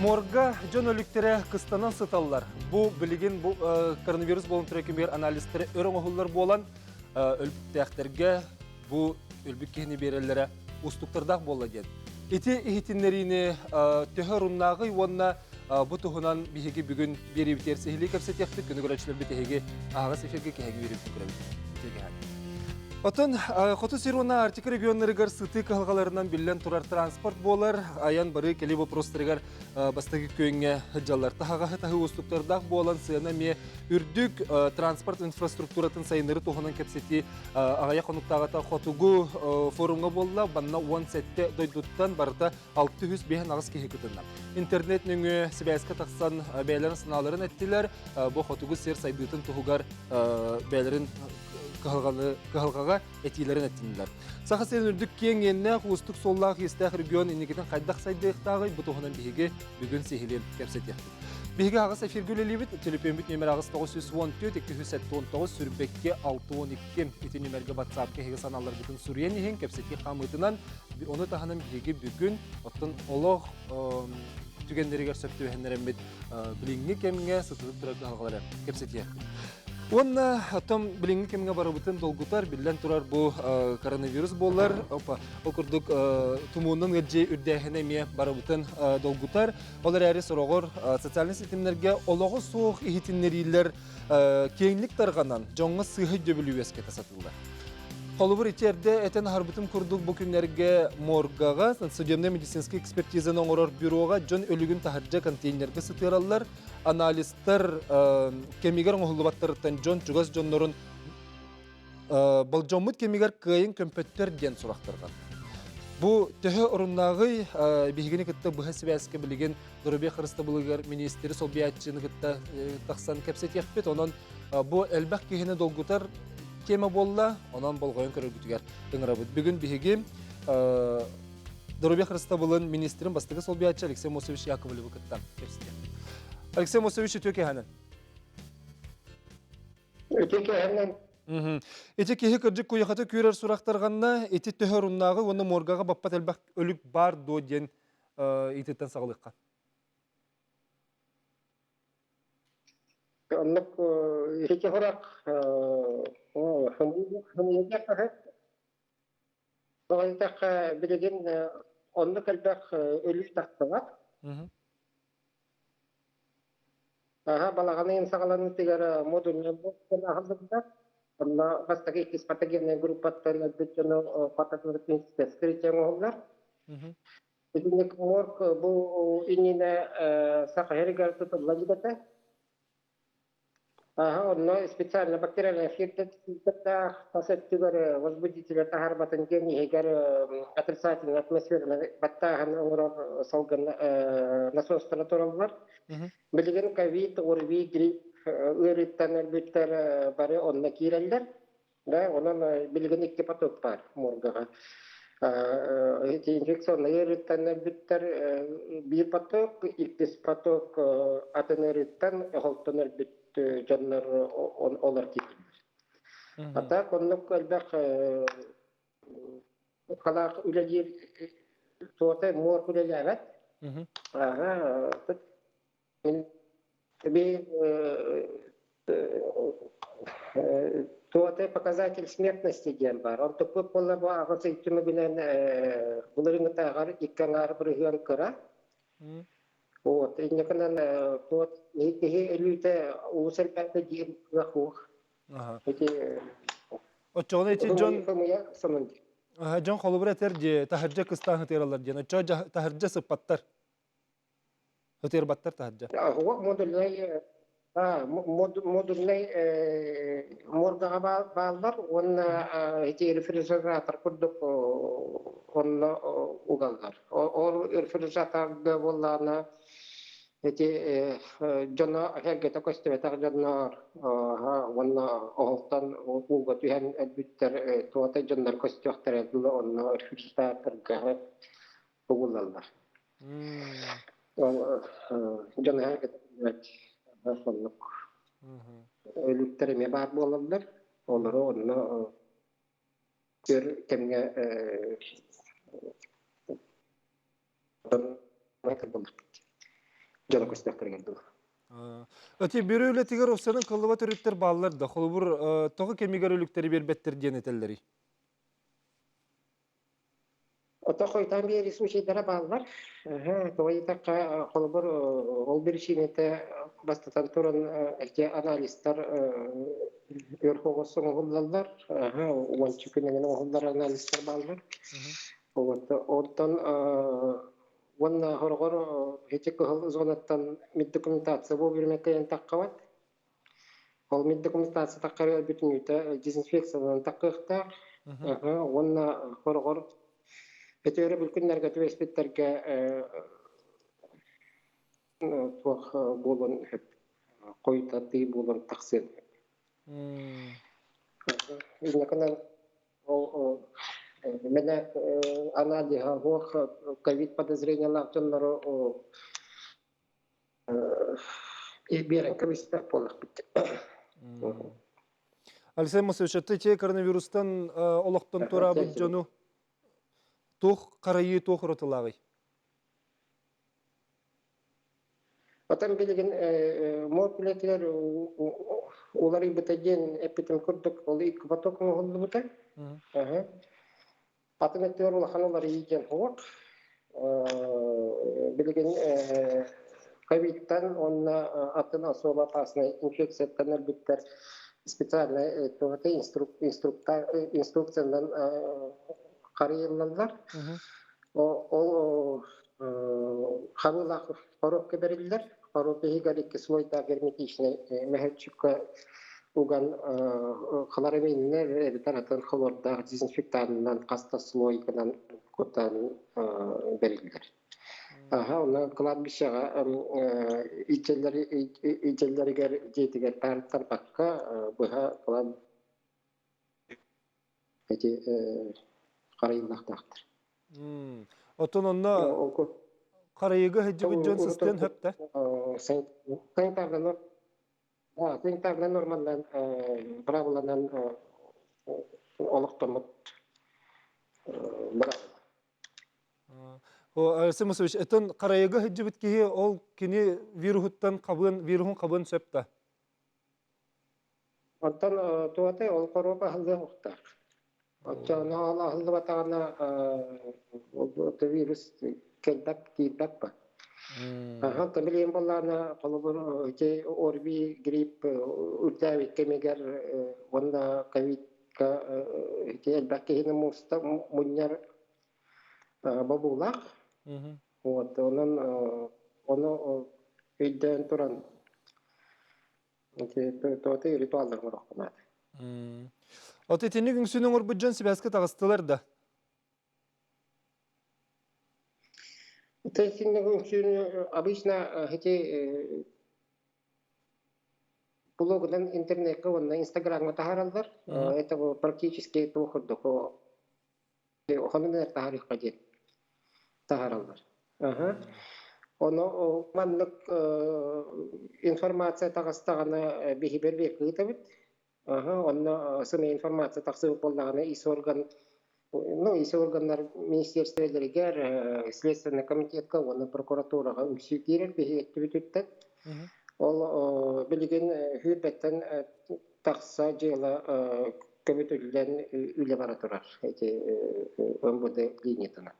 Морга дьон өлүктэрэ кыстанан сыталлар. Бу билигин бу коронавирус буолан турар кэмигэр анализтары өр оҥоһуллар буолан, өлбүттээхтэргэ бу өлбүт киһини биэрэллэрэ уустуктардаах буолла диэн. Ити иһитиннэриини төһө оруннааҕый уонна бу туһунан биһиги бүгүн биэриибитигэр сиһилии кэпсэтиэхпит. Күнү көрөөччүлэрбит эһиги аһаҕас эфиргэ кэһэги биэриибитин көрөбүт. Оттон Хоту сир уонна Арктика регионнарыгар сытыы кыһалҕаларынан биллэн турар транспорт буолар. Айан бары кэлии боппуруостарыгар бастакы күөҥҥэ сылдьаллар. Таһаҕаһы таһыы уустуктардаах буолан сыана эмиэ үрдүк. Транспорт инфраструктуратын сайыннарыы туһунан кэпсэтии аҕыйах хонуктааҕыта Хотугу форумҥа буолла. Манна 17 дойдуттан барыта 658 киһи кытынна. Интернет нөҥүө сибээскэ тахсан бэйэлэрин санааларын эттилэр. Бу Хотугу сир сайдыытын туһугар бэйэлэрин кыһалҕаны кыһалҕаҕа этиилэрин эттиннилэр. Саха сирин үрдүк киэҥ иэннээх, уустук суоллаах-иистээх регион инникитин хайдах сайдыахтааҕый бу туһунан биһиги бүгүн сиһилиэн кэпсэтиэхпит. Биһиги аҕыс эфиргэ үлэлиибит. Төлөпүөммүт нүөмэр 8 914 279 22 62. Ити нүөмэргэ WhatsApp-ка эһиги санааларгытын суруйан иһин кэпсэтии хаамыытынан ону таһынан биһиги бүгүн оттон олох түгэннэригэр сөп түбэһиннэрэммит билиҥҥи кэмҥэ сытытык турар кыһалҕалары кэпсэтиэхпит. Уонна оттон билиҥҥи кэмҥэ барыбытын долгутар, биллэн турар бу коронавирус буолар. Опа, ол курдук тумуунан ыалдьыы үрдээһинэ эмиэ барыбытын долгутар. Ол эрээри сороҕор социальнай ситимнэргэ олоҕо суох иһитиннэриилэр киэҥник тарҕанан, дьоҥҥо сыыһа өйдөбүлү үөскэтэ сатыыллар. Холобур, ити эрдэ этэн аһарбытым курдук бу күннэргэ моргаҕа судебнай медицинскэй экспертизаны оҥорор бюроҕа дьон өлүгүн таһырдьа контейнерга сытыараллар. Анализтар кэмигэр оҥоһуллубаттарыттан дьон чугас дьоннорун болдьоммут кэмигэр кыайын көмпөттөр диэн сурахтарга. Бу төһө оруннааҕый биһигини кытта быһа сибээскэ билигин доруобуйа харыстабылыгар министри солбуйааччыны кытта тахсан кэпсэтиэхпит. Онон бу элбэх киһини долгутар тема буолла. Онон болҕойон көрөргүтүгэр ыҥырабыт. Бүгүн биһиги доруобуйа харыстабылын министрин бастакы солбуйааччы Алексей Мосович Яковлевы кытта кэпсэтиэхпит. Алексей Мосович, үтүө киэһэнэн. Үтүө киэһэнэн. Ити киһи кырдьык куйахата күүрэр сурахтарҕанна, ити төһө оруннааҕы уонна моргаҕа баппат элбэх өлүк баар дуо диэн ыйытыттан саҕалыахха. Оннук ити сурах Тоҕо диэтэххэ, билигин оннук элбэх өлүү тахсыбат. Аһа, балаҕан ыйын саҕаланыытыгар модульнай блоктан аһыллыбыта. Онно бастакы иккис патогеннай группаттан өлбүт дьону патогеническое вскрытие оҥоһуллар. Итинник морг бу иннинэ Саха сиригэр тутулла илик этэ. Аһа, онно специально бактериальнай фильтрдаах тас өттүгэр возбудителя таһаарбатын диэн иһигэр отрицательный атмосфераны баттааһын оҥорор салгын насостара тураллар. Билигин ковид, ОРВИ, грипп ыарыыттан өлбүттэр бары онно киирэллэр. Да, онон билигин икки поток баар моргаҕа. Эти инфекционнай ыарыыттан өлбүттэр биир поток, иккис поток атын ыарыыттан оһолтон өлбүт дьоннор олор киирдилэр. А так оннук элбэх халаах үлэлиир туота морг үлэлээбэт. Ага, мин Туотай показатель смертности диэн баар. Онтукпут буолла бу аҕыс ый түмүгүнэн былырыыҥҥытааҕар икки аҥаар бырыһыан кыра. Вот, инньэ туот киһи өлүүтэ улус элбээтэ диир кыах уох. Ити Оччоҕуна ити дьон дьон холобур этэр дии таһырдьа кыстаан ытыараллар диэн. Оччо таһырдьа сыппаттар. Ытыарбаттар таһырдьа. Модульнай модульнай моргаҕа бааллар уонна ити рефрижератор курдук онно угаллар. Ол рефрижераторга буоллаҕына ити дьоно эргэтэ көстүбэтэх дьоннор уонна оһолтон ууга түһэн өлбүттэр туота дьоннор көстүөхтэрэ дылы онно рефрижераторга угуллаллар. Ол дьон соннук өлүктэр эмиэ баар буолаллар. Олору онно өр кэмҥэ Дьоно көстүөхтэригэр дылы. Ати бүрү үлэтигэр офсанын кыллыба төрүттэр бааллар да, холобур, тоҕо кэмигэр өлүктэри биэрбэттэр диэн этэллэрий? Ото хойутаан биэри случайдара бааллар. Тоҕо диэтэххэ, холобур, ол биричиинэтэ бастатан туран эти анализтар өр соҕус оҥоһуллаллар. Уонча күнүнэн оҥоһуллар анализтар бааллар. Оттон уонна хороҕор ити кыһыл зонаттан меддокументация вовремя кыайан таххабат. Ол меддокументация таххарыгар бүтүннүүтэ дезинфекцияланан таххыахтаах. Уонна хороҕор ити өрөбүл күннэргэ түбэспиттэргэ туох буолуон сөп, хойутатыы буолан тахсыан сөп. Иннакынан ол мене аналиһа суох ковид подозрениялаах дьоннору биэрэн кэбиспэт буоллахпыт. Алексей Мосович, те коронавирустан олохтон туораабыт дьону туох харайыы туох уратылааҕый? Отон билигин муор үлэтигэр уларыйбыта диэн эппитим курдук, ол икки поток оҥоһуллубута. Атын өттүгэр улахан уларыйыы диэн суох. Билигин ковидтан уонна атын особо опасный инфекцияттан өлбүттэр специальный инструкциянан харыйыллаллар. Ол хабыылаах коробка бэриллэр. Коробка иһигэр икки слойдаах герметичный мөһөччүккэ уган хлораминнэр эбэтэр атын хлордаах дезинфектанынан хас да слойгынан кутан бэриллэр. Аха, онно кладбищеҕа илдьэллэригэр дьиэтигэр таарыттарбакка быһа кылан эти харайыллахтаахтар. Оттон онно харайыыга сылдьыбыт дьон сыстыан сөп да? Санитарный санитарный норманнан быраабыланан олохтоммут быраабыла. Алексей Мусович, этон харайыга сылдьыбыт киһи ол кини вируһуттан хабыан, вируһун хабыан сөп да? Оттон туотай ол хоруоп аһыллыах уохтаах. Оччоҕуна ол аһыллыбатаҕына вирус кэлбэт киирбэт ба. Аха, билигин буоллаҕына холобур ити ОРВИ грипп үрдээбит кэмигэр уонна ковидка ити элбэх киһини муста мунньар бобуулаах. Вот онон ону өйдөөн туран Ити ритуаллар оҥоруохха наада. От итинник үҥсүүнү оҥорбут дьон сибээскэ таҕыстылар да? Ити итинник үҥсүүнү обычно ити блогунан интернекка уонна инстаграмҥа таһаараллар. Это практически туох курдук хонун таһаарыахха диэн таһаараллар. Ону маннык информация таҕыстаҕына биһибэр ыытабыт. Онно сымыйа информация тахсыбыт буоллаҕына ис орган ну ис органнар министерстволарыгар следственный комитетка уонна прокуратураҕа үҥсүү киирэр биһи өттүбүтүттэн. Ол билигин сүүрбэттэн тахса дьыала көбүтүллэн үлэ бара турар ити МВД линиятынан.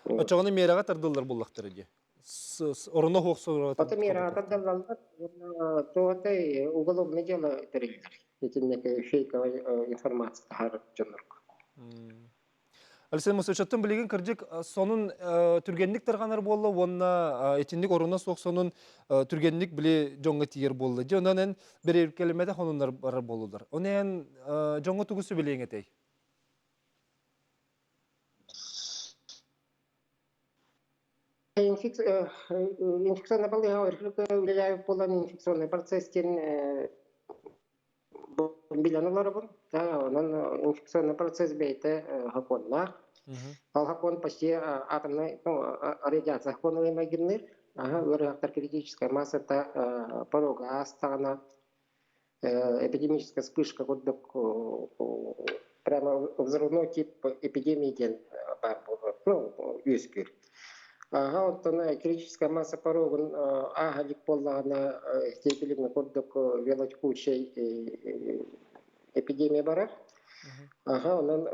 Оччоҕуна миэрэҕэ тардыллар буоллахтара дии. Ороно суох Ото миэрэҕэ тардыллаллар уонна туотай уголовное дело тэриллэр. Итинник фейковая информация таһаарар дьоннорго. Алексей Мусович, оттон билигин кырдьык сонун түргэнник тарҕанар буолла уонна итинник оруна суох сонун түргэнник били дьоҥҥо тиийэр буолла. Дьэ онон эн бэрэбиркэлэммэтэх хонуннар барар буоллулар. Ону эн дьоҥҥо тугу сүбэлиэҥ этэй? Инфекционный балыыһа үлэлээбит буолан инфекционный процесс диэн билэн олоробун. Онон инфекционный процесс бэйэтэ сокуоннаах. Ол сокуон почти атомный, ну, радиация сокуонунан майгынныыр. Ыарыһахтар критическая массата порога аастаҕына эпидемическая вспышка курдук прямо взрывной тип эпидемии диэн баар буолар, ну, үөскүүр. Аха, оттон критическая масса порогун ааһа илик буоллаҕына, степелин курдук велотекучей эпидемия барар. Аха, онон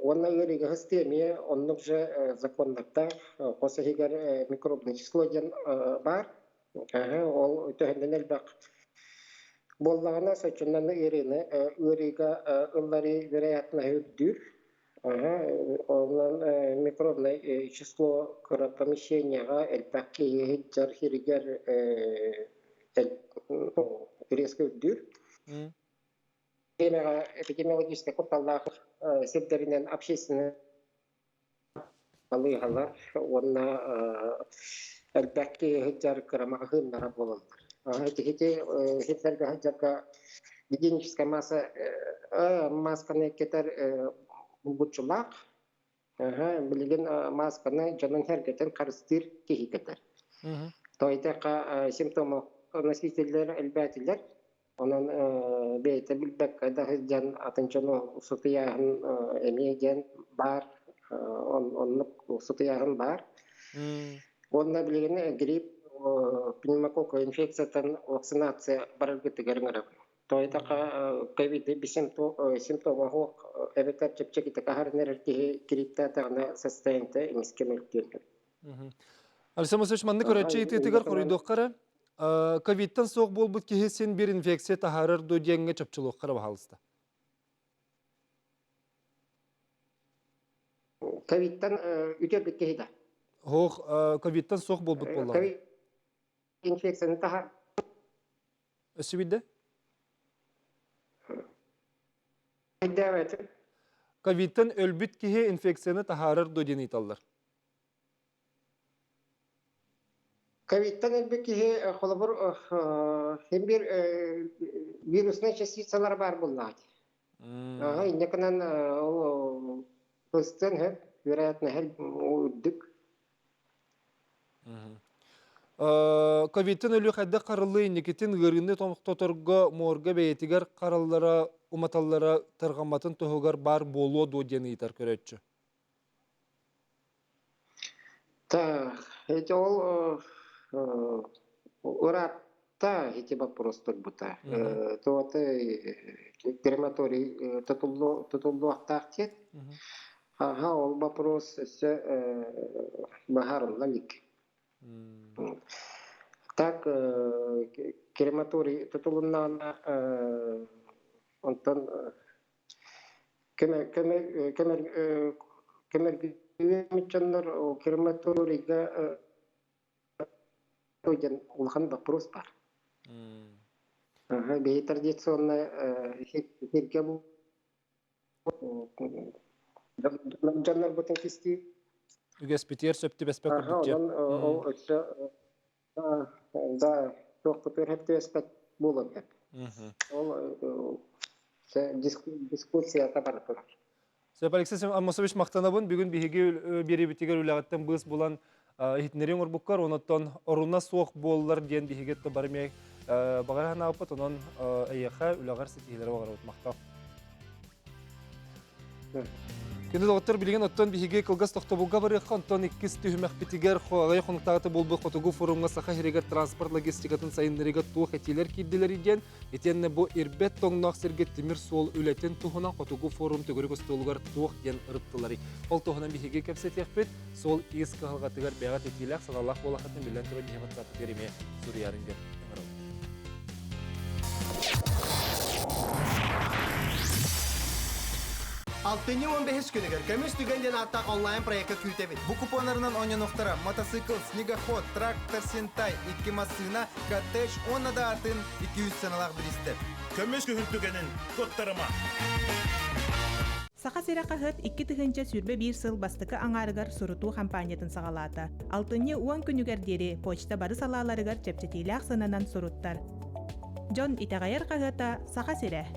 уонна ыарыыга сыстыы эмиэ оннук же законнардаах, хос иһигэр микробное число диэн баар. Аха, ол төһөннөн элбэх буоллаҕына, соччоннон ыарыыны ыарыыга ылларыы вероятноһа үрдүүр. Аха, онон микробнай число кыра помещениеҕа элбэх киһи сылдьар сиригэр резко үрдүүр. Бириэмэҕэ эпидемиологическай кутталлаах сирдэринэн общественнай балыыһалар уонна элбэх киһи сылдьар кыра маҕаһыыннара буолаллар. Ити сирдэргэ сылдьарга гигиеническая масса масканы кэтэр булгуччулаах. Билигин масканы дьонун сэргэтин харыстыыр киһи кэтэр. Тойтаха симптомы носителлэр элбээтилэр. Онон бэйэтэ билбэккэ да сылдьан атын дьону сутуйааһын эмиэ диэн баар, оннук сутуйааһын баар. Уонна билигин грипп, пневмококковая инфекциятын вакцинация бараргытыгар ыҥырабын. Тоойдохо ковид симптома суох эбэтэр чэпчэкитик аһарын эрэр киһи грипптээтэҕинэ состояниета эмискэ мөлтүөн сөп. Алексей Мосович, маннык көрөөччү ыйытыытыгар хоруйдуохха эрэ. Ковидтан суох буолбут киһи син биир инфекция таһаарар дуо диэҥҥэ чопчулуохха эрэ баһаалыста. Ковидтан үтүөрбүт киһи да? Суох, ковидтан суох буолбут буоллаҕына. Ковид инфекцияны таһаар. Өссө биирдэ? Өйдөөбөтүм. Ковидтан өлбүт киһи инфекцияны таһаарар дуо диэн ыйыталлар. Ковидтан өлбүт киһи холобур син биир вируснай частицалар баар буоллаҕа дии. Аха, инньэ гынан ол быстыан сөп, вероятно үрдүк. Ковидтан өлүү хайдах харыллыы инникитин ыарыыны тохтоторго морга бэйэтигэр хараллара, уматаллара тарҕамматын туһугар баар буолуо дуо диэн ыйытар көрөөччү. Так, эти ол ыраатта ити вопрос турбута. Туоты крематорий тутуллуохтаах диэн. Аха, ол вопрос өссө быһаарылла илик. Так, крематорий тутулуннаҕына онтон Көмөргүүммүт дьоннор крематорийга диэн улахан боппуруос баар. Биһи традиционно сиргэ дьоннорбутун кистиир. Үгэспитигэр сөп түбэспэт курдук диэн. Ол өссө да туохпутугар сөп түбэспэт буолуон сөп. Ол дискуссията бара турар. Сөп, Алексей Аммосович, махтанабын. Бүгүн биһиги биэриибитигэр үлэҕиттэн быыс булан иһитиннэриҥ оҥорбуккар, онон оруна суох буоллар диэн биһиги бары эмиэ баҕара санаабыппыт. Онон эйиэхэ үлэҕэр ситиһиилэри баҕарабыт. Махтал. Күндү доҕоттор, билигин оттон биһиги кылгас тохтобулга барыахха, онтон иккис түһүмэхпитигэр аҕыйах хонуктааҕыта буолбут Хотугу форумҥа Саха сиригэр транспорт логистикатын сайыннарыыга туох этиилэр киирдилэрий диэн, итиэннэ бу ирбэт тоҥноох сиргэ тимир суол үлэтин туһунан Хотугу форум төгүрүк остуолугар туох диэн ырыттыларый? Ол туһунан биһиги кэпсэтиэхпит. Суол ис кыһалҕатыгар бэйэҕит этиилээх, санаалаах буолаххытын биллэн туран биһиги WhatsApp-ытыгар эмиэ суруйарын диэн ыҥырабыт. Алтынньы 15 күнүгэр Көмүс түгэн диэн ааттаах онлайн-проекка күүтэбит. Бу купоннарынан оонньонуохтара мотоцикл, снегоход, трактор Сентай, икки массыына, коттедж уонна да атын 200 сыаналаах бириистэр. Көмүс күһүн түгэнин куоттарыма! Саха сирэ хаһыат 2021 сыл бастакы аҥаарыгар сурутуу хампаанньатын саҕалаата. Алтынньы 10 күнүгэр диэри почта бары салааларыгар чэпчэтиилээх сыананан суруттар. Дьон итэҕэйэр хаһыата Саха сирэ.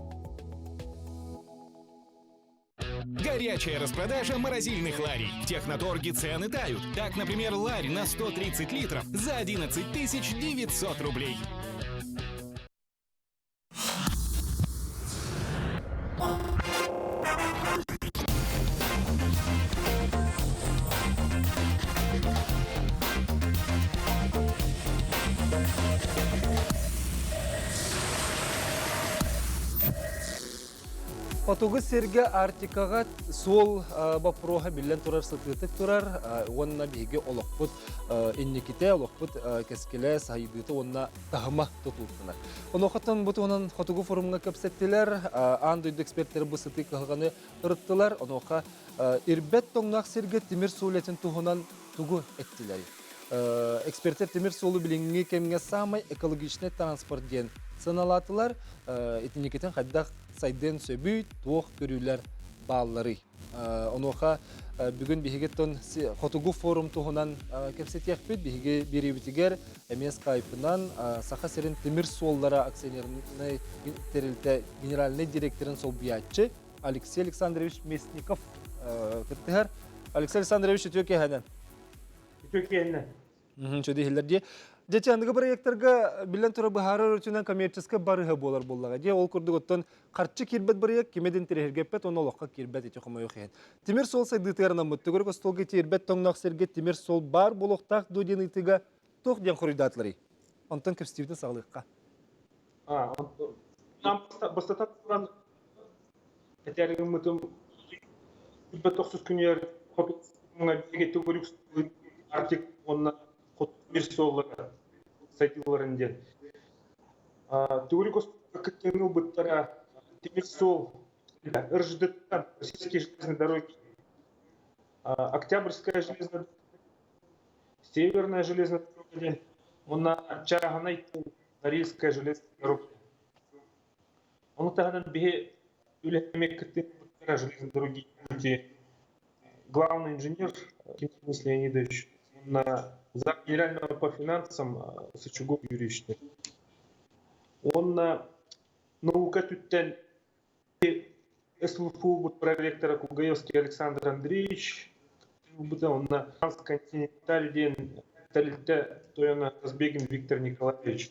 Горячая распродажа морозильных ларей. В Техноторге цены тают. Так, например, ларь на 130 литров за 11 900 рублей. Хотугу сиргэ Арктикаҕа суол боппуруоһа биллэн турар сытыытык турар уонна биһиги олохпут инникитэ, олохпут кэскилэ, сайдыыта уонна таһыма тутулуктанар. Онуохаттан бу туһунан Хотугу форумҥа кэпсэттилэр, аан дойду экспертэрэ бу сытыы кыһалҕаны ырыттылар. Онуоха ирбэт тоҥноох сиргэ тимир суол үлэтин туһунан тугу эттилэрий? Экспертэр тимир суолу билиҥҥи кэмҥэ саамай экологичнай транспорт диэн сыаналаатылар. Итинникитин хайдах сайдыан сөбүй, туох көрүүлэр баалларый? Онуоха бүгүн биһигиттэн Хотугу форум туһунан кэпсэтиэхпит. Биһиги биэриибитигэр эмиэ скайпынан Саха сирин тимир суоллара акционернай тэрилтэ генеральнай директорын солбуйааччы Алексей Александрович Местников кыттыһар. Алексей Александрович, үтүө киэһэнэн. Үтүө киэһэнэн. Үчүгэй иһиллэр дии. Дьэ, аныгы проекттарга биллэн турар быһаарар өттүнэн коммерческай барыһа буолар буоллаҕа. Дьэ, ол курдук оттон харчы киирбэт бырайыак кимэ да интэриэһиргэппэт уонна олоххо киирбэт ити хомойуох иһин. Тимир суол сайдыытыгар анаммыт төгүрүк остуолга тиэрбэт тоҥноох сиргэ тимир суол баар буолуохтаах дуо диэн ыйытыыга туох диэн хоруйдаатыларый? Онтон кэпсэтиибитин саҕалыахха. Бастатан туран этээри гыммытым тохсус күнүгэр хоту биһиги төгүрүк Арктик уонна хоту мир суоллара сайдыыларын диэн. Төгүрүк остуолга кыттыыны ылбыттара тимир суол РЖД-тан Российские железные дороги, Октябрьская железная Северная железная дорога диэн уонна чааһынай Норильская железная дорога. Ону таһынан биһи үлэһэммит кыттыылаахтара железнодорожные пути главный инженер Денис Леонидович уонна зам генерального по финансам Сычугов Юрий Ильич. Уонна наука өттүттэн СВФУ проректора Кугаевский Александр Андреевич ылбыта уонна Трансконтиненталь диэн тэрилтэ тойоно Казбегин Виктор Николаевич.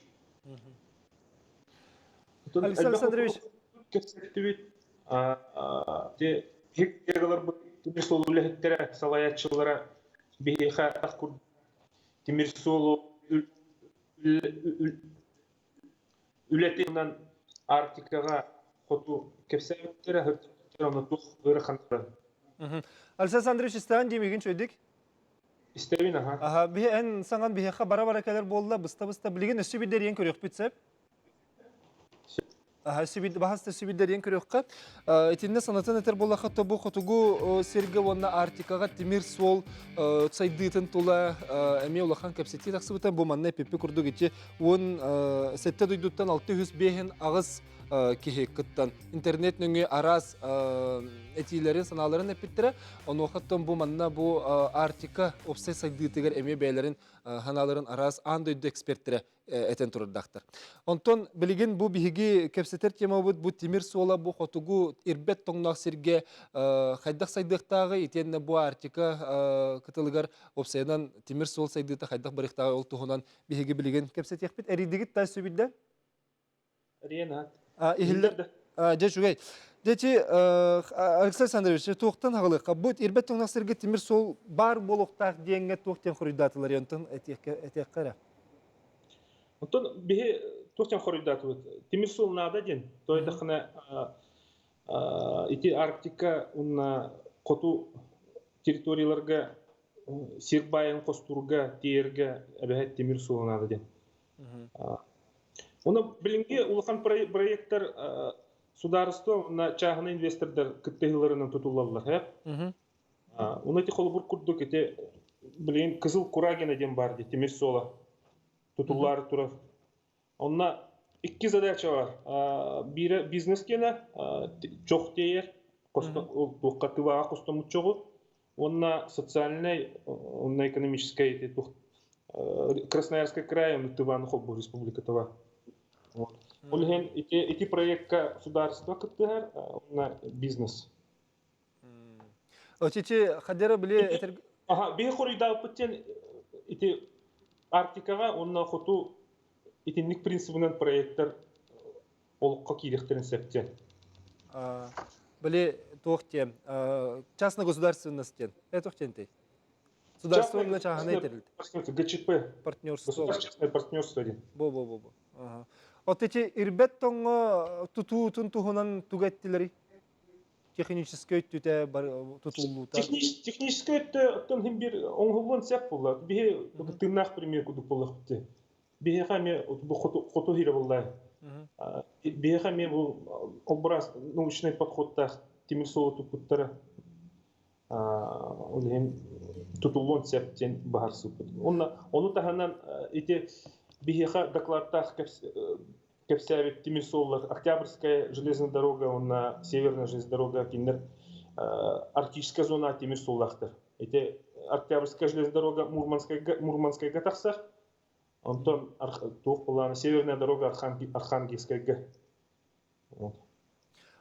Александр Александрович кэпсэттибит. Тимир суол үлэһиттэрэ, салайааччылара биһиэхэ тимир суолу үлэтинэн Арктикаҕа хоту кэпсээбиттэрэ, онно туох ыараханнарын. Александр Александрович истэҕин диэмигин чөйдүк. Истэбин, аха. Аха, биһи эн саҥан биһиэхэ бара-бара кэлэр буолла, быста-быста билигин өссө биирдэ эрийэн көрүөхпүт сөп. Баһаста сүбүддэрийэн көрүөххэ. Итиннэ санатан этэр буоллахха, бу хотугу сиргэ уонна Арктикаҕа тимир суол сайдыытын тула эмиэ улахан кэпсэтии тахсыбыта. Бу манна эпиппи курдук ити 17 дойдуттан 658 киһи кыттан интернет нөҥүө араас этиилэрин, санааларын эппиттэрэ. Онуохаттан бу манна бу Арктика уопсай сайдыытыгар эмиэ бэйэлэрин санааларын араас аан дойду экспертэрэ этэн турардаахтар. Онтон билигин бу биһиги кэпсэтэр темабыт бу тимир суола бу хотугу ирбэт тоҥноох сиргэ хайдах сайдыахтааҕый итиэннэ бу Арктика кытылыгар уопсайынан тимир суол сайдыыта хайдах барыахтааҕый ол туһунан биһиги билигин кэпсэтиэхпит. Эрийдигит да сүбүдэ? Эрийэн Иһиллэр. Дьэ үчүгэй. Дьэ Алексей Александрович, туохтан аҕалыахха? Бу ирбэт тоҥноох сиргэ тимир суол баар буолуохтаах диэҥҥэ туох диэн хоруйдаатылар онтон этиэххэ эрэ. Онтон биһи туох диэн хоруйдаатыбыт? Тимир суол наада диэн. Тоойдоххуна ити Арктика уонна хоту территорияларга сир баайын хостуурга, тиэйэргэ эбэһэт тимир суол наада диэн. Оны билиҥҥи улахан проекттар судаарыстыба уонна чааһынай инвестордар кыттыһыыларынан тутуллаллар, һэ? Уну ити холобур курдук ити билигин Кызыл Курагина диэн баар дии тимир суола тутуллаары турар. Онно икки задача бар. Биирэ бизнес киэнэ чох тиэйэр, туохха тываҕа хостоммут чоҕу уонна социальнай уонна экономическай Красноярский край онно Тываны холбуур республика Тыва. Ол иһин ити, ити проекка судаарыстыба кыттыһар уонна бизнес. Очичи хадера били этер Аха, биһи хоруйдаабыппыт диэн ити Арктикаҕа уонна хоту итинник принцибынан проекттар олоххо киириэхтэрин сөп диэн. Били туох диэн частно-государственность диэн. Э туох диэн тэй? Государственное чааһынай тэрилтэ. ГЧП. Партнерство. Государственное партнерство диэн. Бо бо бо бо. Ага. От ити ирбэт тоҥҥо тутуутун туһунан тугу эттилэрий? Техническэй өттүтэ тутуллуута. Техническэй өттө оттон хим бир оҥоһуллуон сөп буолла. Биһи тыыннаах пример курдук буоллахпыт. Биһиэхэ эмиэ бу хоту хире буолла. Биһиэхэ эмиэ бу образ научный подходтаах тимир суолу туппуттара ол иһин тутуллуон сөп диэн быһаарсыбыт. Онно ону таһынан ити биһиэхэ докладтаах кэпсээбит тимир суоллар Октябрьская железная дорога уонна Северная железная дорога кинилэр Арктическая зона тимир суоллаахтар. Ити Октябрьская железная дорога Мурманскайга, Мурманскайга тахсар, онтон туох былаана Северная дорога Архангельскайга.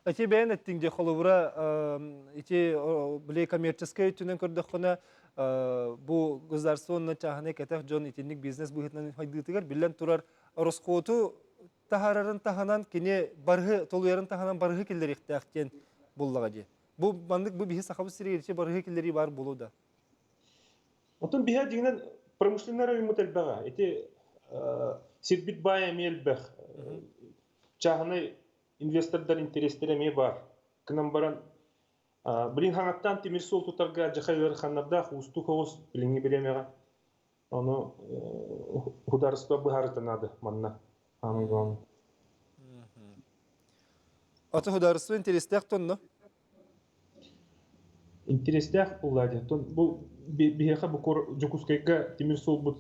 Ити бэйэн эттиҥ дии холобура ити били коммерческай өттүнэн көрдөххүнэ бу государство уонна чааһынай кэтэх дьон итинник бизнес быһыытынан хайдыытыгар биллэн турар ороскуоту таһаарарын таһынан кини барыһы толуйарын таһынан барыһы киллэриэхтээх диэн буллаҕа дии. Бу маннык бу биһи Сахабыт сиригэр ити барыһы киллэрии баар буолуо да? Оттон биһи дьиҥинэн промышленнай райоммут элбэҕэ. Ити сирбит баайа эмиэ элбэх. Чааһынай инвестордар интэриэстэрэ эмиэ баар. Гынан баран билин хаҥаттаан тимир суол тутарга дьахай ыараханнардаах уустук оҕус билиҥҥи бириэмэҕэ. Ону государство быһаарыта наада манна. Самый главный. Аты государство интэриэстээх тонно? Интэриэстээх буолла дии. Бу биһиэхэ бу Дьокуускайга тимир суолбут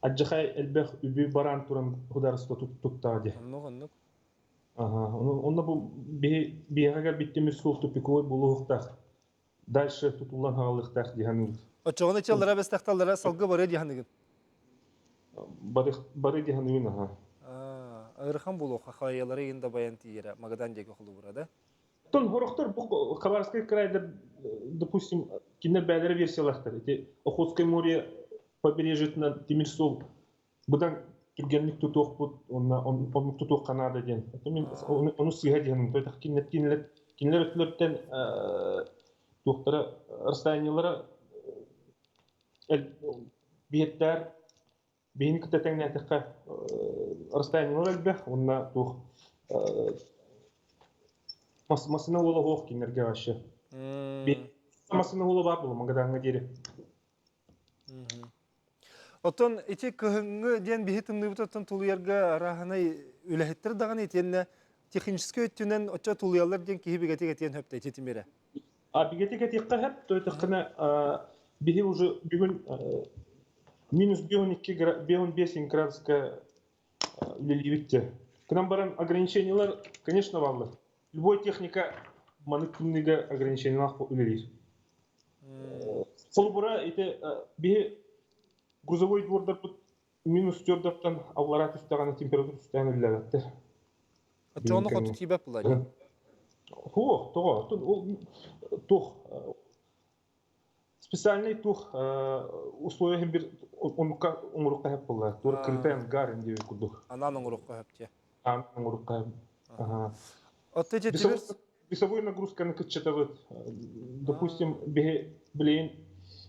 адьахай элбэх үбү бараан туран государство туттаа дии. Оннук, оннук. Ага, онно бу биһиэхэ кэлбит тимир суол тупиковой буолуохтаах. Дальше тутуллан хаалыахтаах дии саныыбыт. Оччоҕуна чаллара бэстэхталлара салгы барыа дии саныгын? Бары дии саныыбын, аха. Ыарахан буолуохха хайалары иһин да байан тиийэрэ Магадан диэки холобура да? Оттон хорохтор бу Хабаровскай крайдар, допустим, кинилэр бэйэлэрэ версиялаахтар. Ити Охотское море побережьетынан тимир суол быдан түргэнник тутуохпут уонна оннук тутуохха наада диэн. Мин ону сыыһа диэн кинилэр кинилэр кинилэр өттүлэртэн туохтара расстояниелара биһиэттээр биһини кытта тэҥнээтэххэ расстояниелар элбэх уонна туох массыына уола суох кинилэргэ вообще массыына уола баар буолла Магадаҥҥа диэри. Оттон ити кыһыҥҥы диэн биһи тымныыбыт оттон тулуйарга арааһынай үлэһиттэр даҕаны итиэннэ техническэй өттүнэн оччо тулуйаллар диэн киһи бигэтик этиэн сөп ити тимирэ. А бигэтик этиэххэ сөп, то этиххинэ биһи уже бүгүн минус 2,5 градуска үлэлиибит те. Кынан баран ограничениялар, конечно, бааллар. Любой техника маны тымныыга ограничениялаах үлэлиир. Холобура, ити биһи грузовой двордарбыт минус төрдөртөн аллараа түстэҕинэ температура түстээн үллэбэттэр. Оччоҕуна хоту тиийбэт буолар дии. Хуох, тоҕо? Туох специальный туох условия иһин бир оннукка оҥоруохха сөп буолла. Туора крытый ангар диэбит курдук. Анаан оҥоруохха сөп дии. Анаан оҥоруохха сөп. Отто ити тимир Весовой нагрузканы кыччатабыт. Допустим, билигин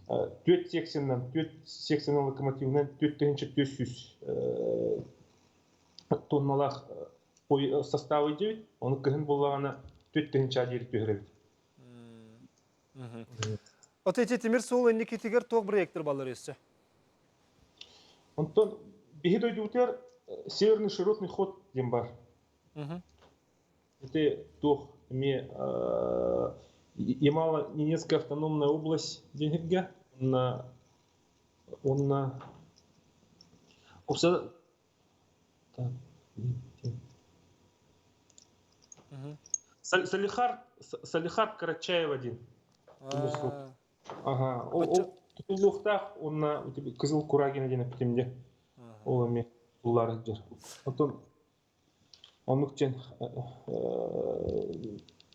түөрт секциянан, түөрт секциянан локомотивынан 4400 тонналаах составы диэбит. Ону кыһын буоллаҕына 4000 диэри түһэрэбит. Ото ити тимир суол инникитигэр туох проектор баллар өссө? Онтон биһи дойдубутугар Северный широтный ход диэн бар. Ити туох эмиэ Ямало-Ненецкая автономная область диэн онно онно Упса Салихард Салихард Карачаева диэн. Ага, ол тутуллуохтаах уонна Кызыл Курагина диэн эппитим дии. Ол эмиэ тутуллаары сылдьар. Оттон оннук диэн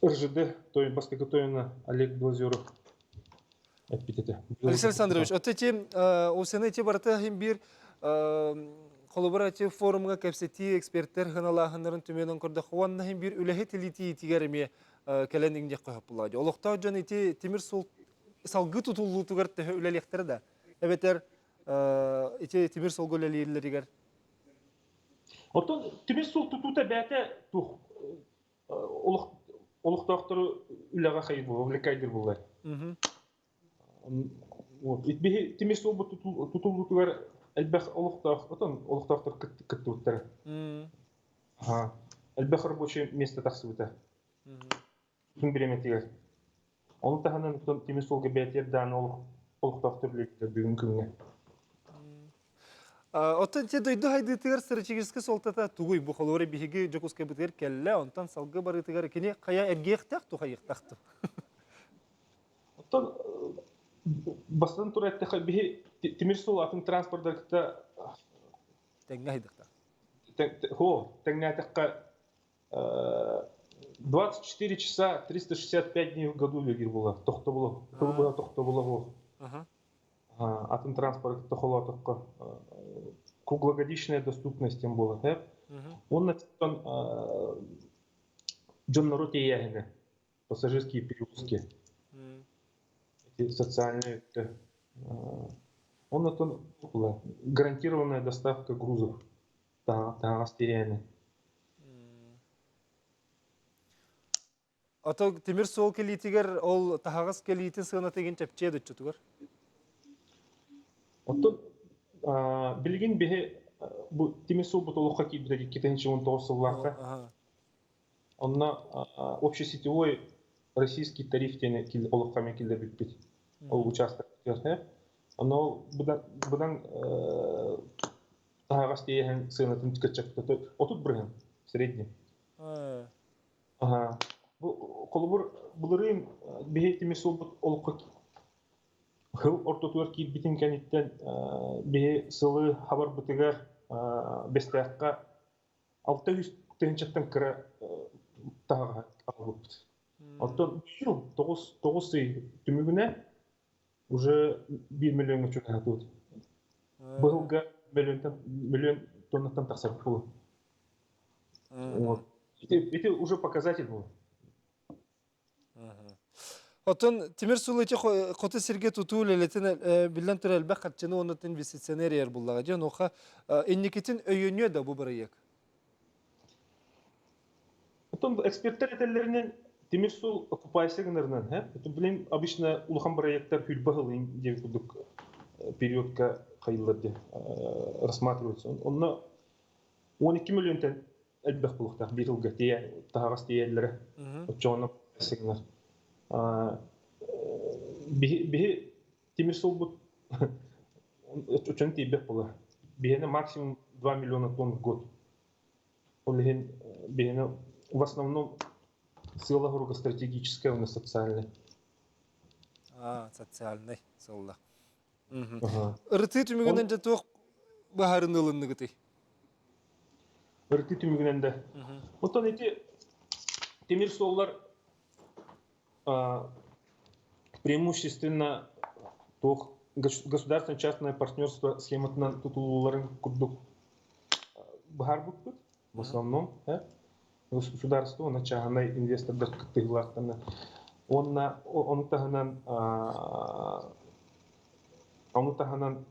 РЖД той бастакы тойоно Олег Белозеров эппит этэ. Алексей Александрович, вот эти осены эти барыта иһин биир холобура эти форумҥа кэпсэтии эксперттэр хыналааһыннарын түмүгүнэн көрдөххө уонна иһин биир үлэһит илиитиитигэр эмиэ кэлэн иҥниэххэ сөп буолла. Олохтоох дьон ити тимир суол салгыы тутуллуутугар төһө үлэлиэхтэрэ да эбэтэр ити тимир суолга үлэлииллэригэр Оттон тимир суол тутуута бэйэтэ туох олох олохтоохтору үлэҕэ хайыр була, увлекайдыр буолар. Вот. Биһи тимир суолбут тутуллуутугар элбэх олохтоох, отон олохтоохтор кыттыбыттара. Элбэх рабочий место тахсыбыта. Күн бириэмэтигэр. Ону таһынан тимир суолга бэйэтигэр дааны олохтоохтор үлэлииллэр бүгүн күҥҥэ. Оттон те дойду хайдыытыгар стратегическай суолтата тугуй? Бу холуора биһиги Дьокуускайбытыгар кэллэ, онтон салгыы барыытыгар кини хайа эргиэхтээх тухайыахтаах ту? Оттон бастатан турар эттэххэ, биһи тимир суол атын транспорттары кытта тэҥҥэ хайдыхтаах. Хо, тэҥнээтэххэ 24 часа 365 дней в году үлэлиир буолар. Тохтобула, тылы быһа тохтобула буол. Атын транспорт кытта холоотоххо круглогодичная доступность диэн буолар. Уонна дьоннору тиэйээһинэ пассажирские перевозки, эти социальные өттө. Оннотон гарантированная доставка грузов таһаҕас тиэйээһинэ. Ото тимир суол кэлиитигэр ол таһаҕас кэлиитин сыаната игин чэпчиэ дуччутугар? Оттон билигин биһи бу тимир суолбут олоххо киирбитэ 2019 сыллаахха. Онно общесетевой российский тариф диэн олоххо эмиэ киллэрбиппит. Ол учаастак. Онно быдан таһаҕас тиэйэһин сыанатын кыччаппыта 30% средний. Бу холобур былырыын биһи тимир суолбут олоххо Сыл ортотугар киирбитин кэнниттэн биһи сылы хабарбытыгар Бэстээххэ 600 тыһыынчаттан кыра таһаҕаһы аҕалбыппыт. Оттон быйыл 9 ый түмүгүнэн уже 1 миллиоҥҥа чугаһатыбыт. Быһылга миллионтан миллион тоннаттан тахсар буолуо. Вот. Ити уже показатель был. Оттон тимир суол ити хоту сиргэ тутуу үлэлэтин биллэн турар элбэх харчыны уонна инвестицияны эрийэр буллаҕа дьон онуоха инникитин өйөнүө да бу бырайыак? Оттон эксперттэр этэллэринэн тимир суол окупайся гынарынан, это блин обычно улахан проекттар хүрбэ сыл диэн курдук периодка хайыллар диэн рассматриваются. Онно 12 миллионтан элбэх буолуохтаах биир сылга тиийэ таһаҕас тиийэллэрэ оччоҕуна сыгынар биһи тимир суолбут оччону тиийбэт буолар биһиэнэ максимум 2 миллиона тонн в год ол иһин биһиэнэ в основном сыала-соруга стратегическая уонна социальный социальный сылла Ырытыы түмүгүнэн дьэ туох быһаарыныы ылынныгытый? Ырытыы түмүгүнэн да. Оттон ити тимир суоллар преимущественно туох государственно-частное партнерство схематынан тутулууларын курдук быһаарбыппыт. В основном государство уонна чааһынай инвестордар кыттыылаахтарына уонна ону таһынан ону таһынан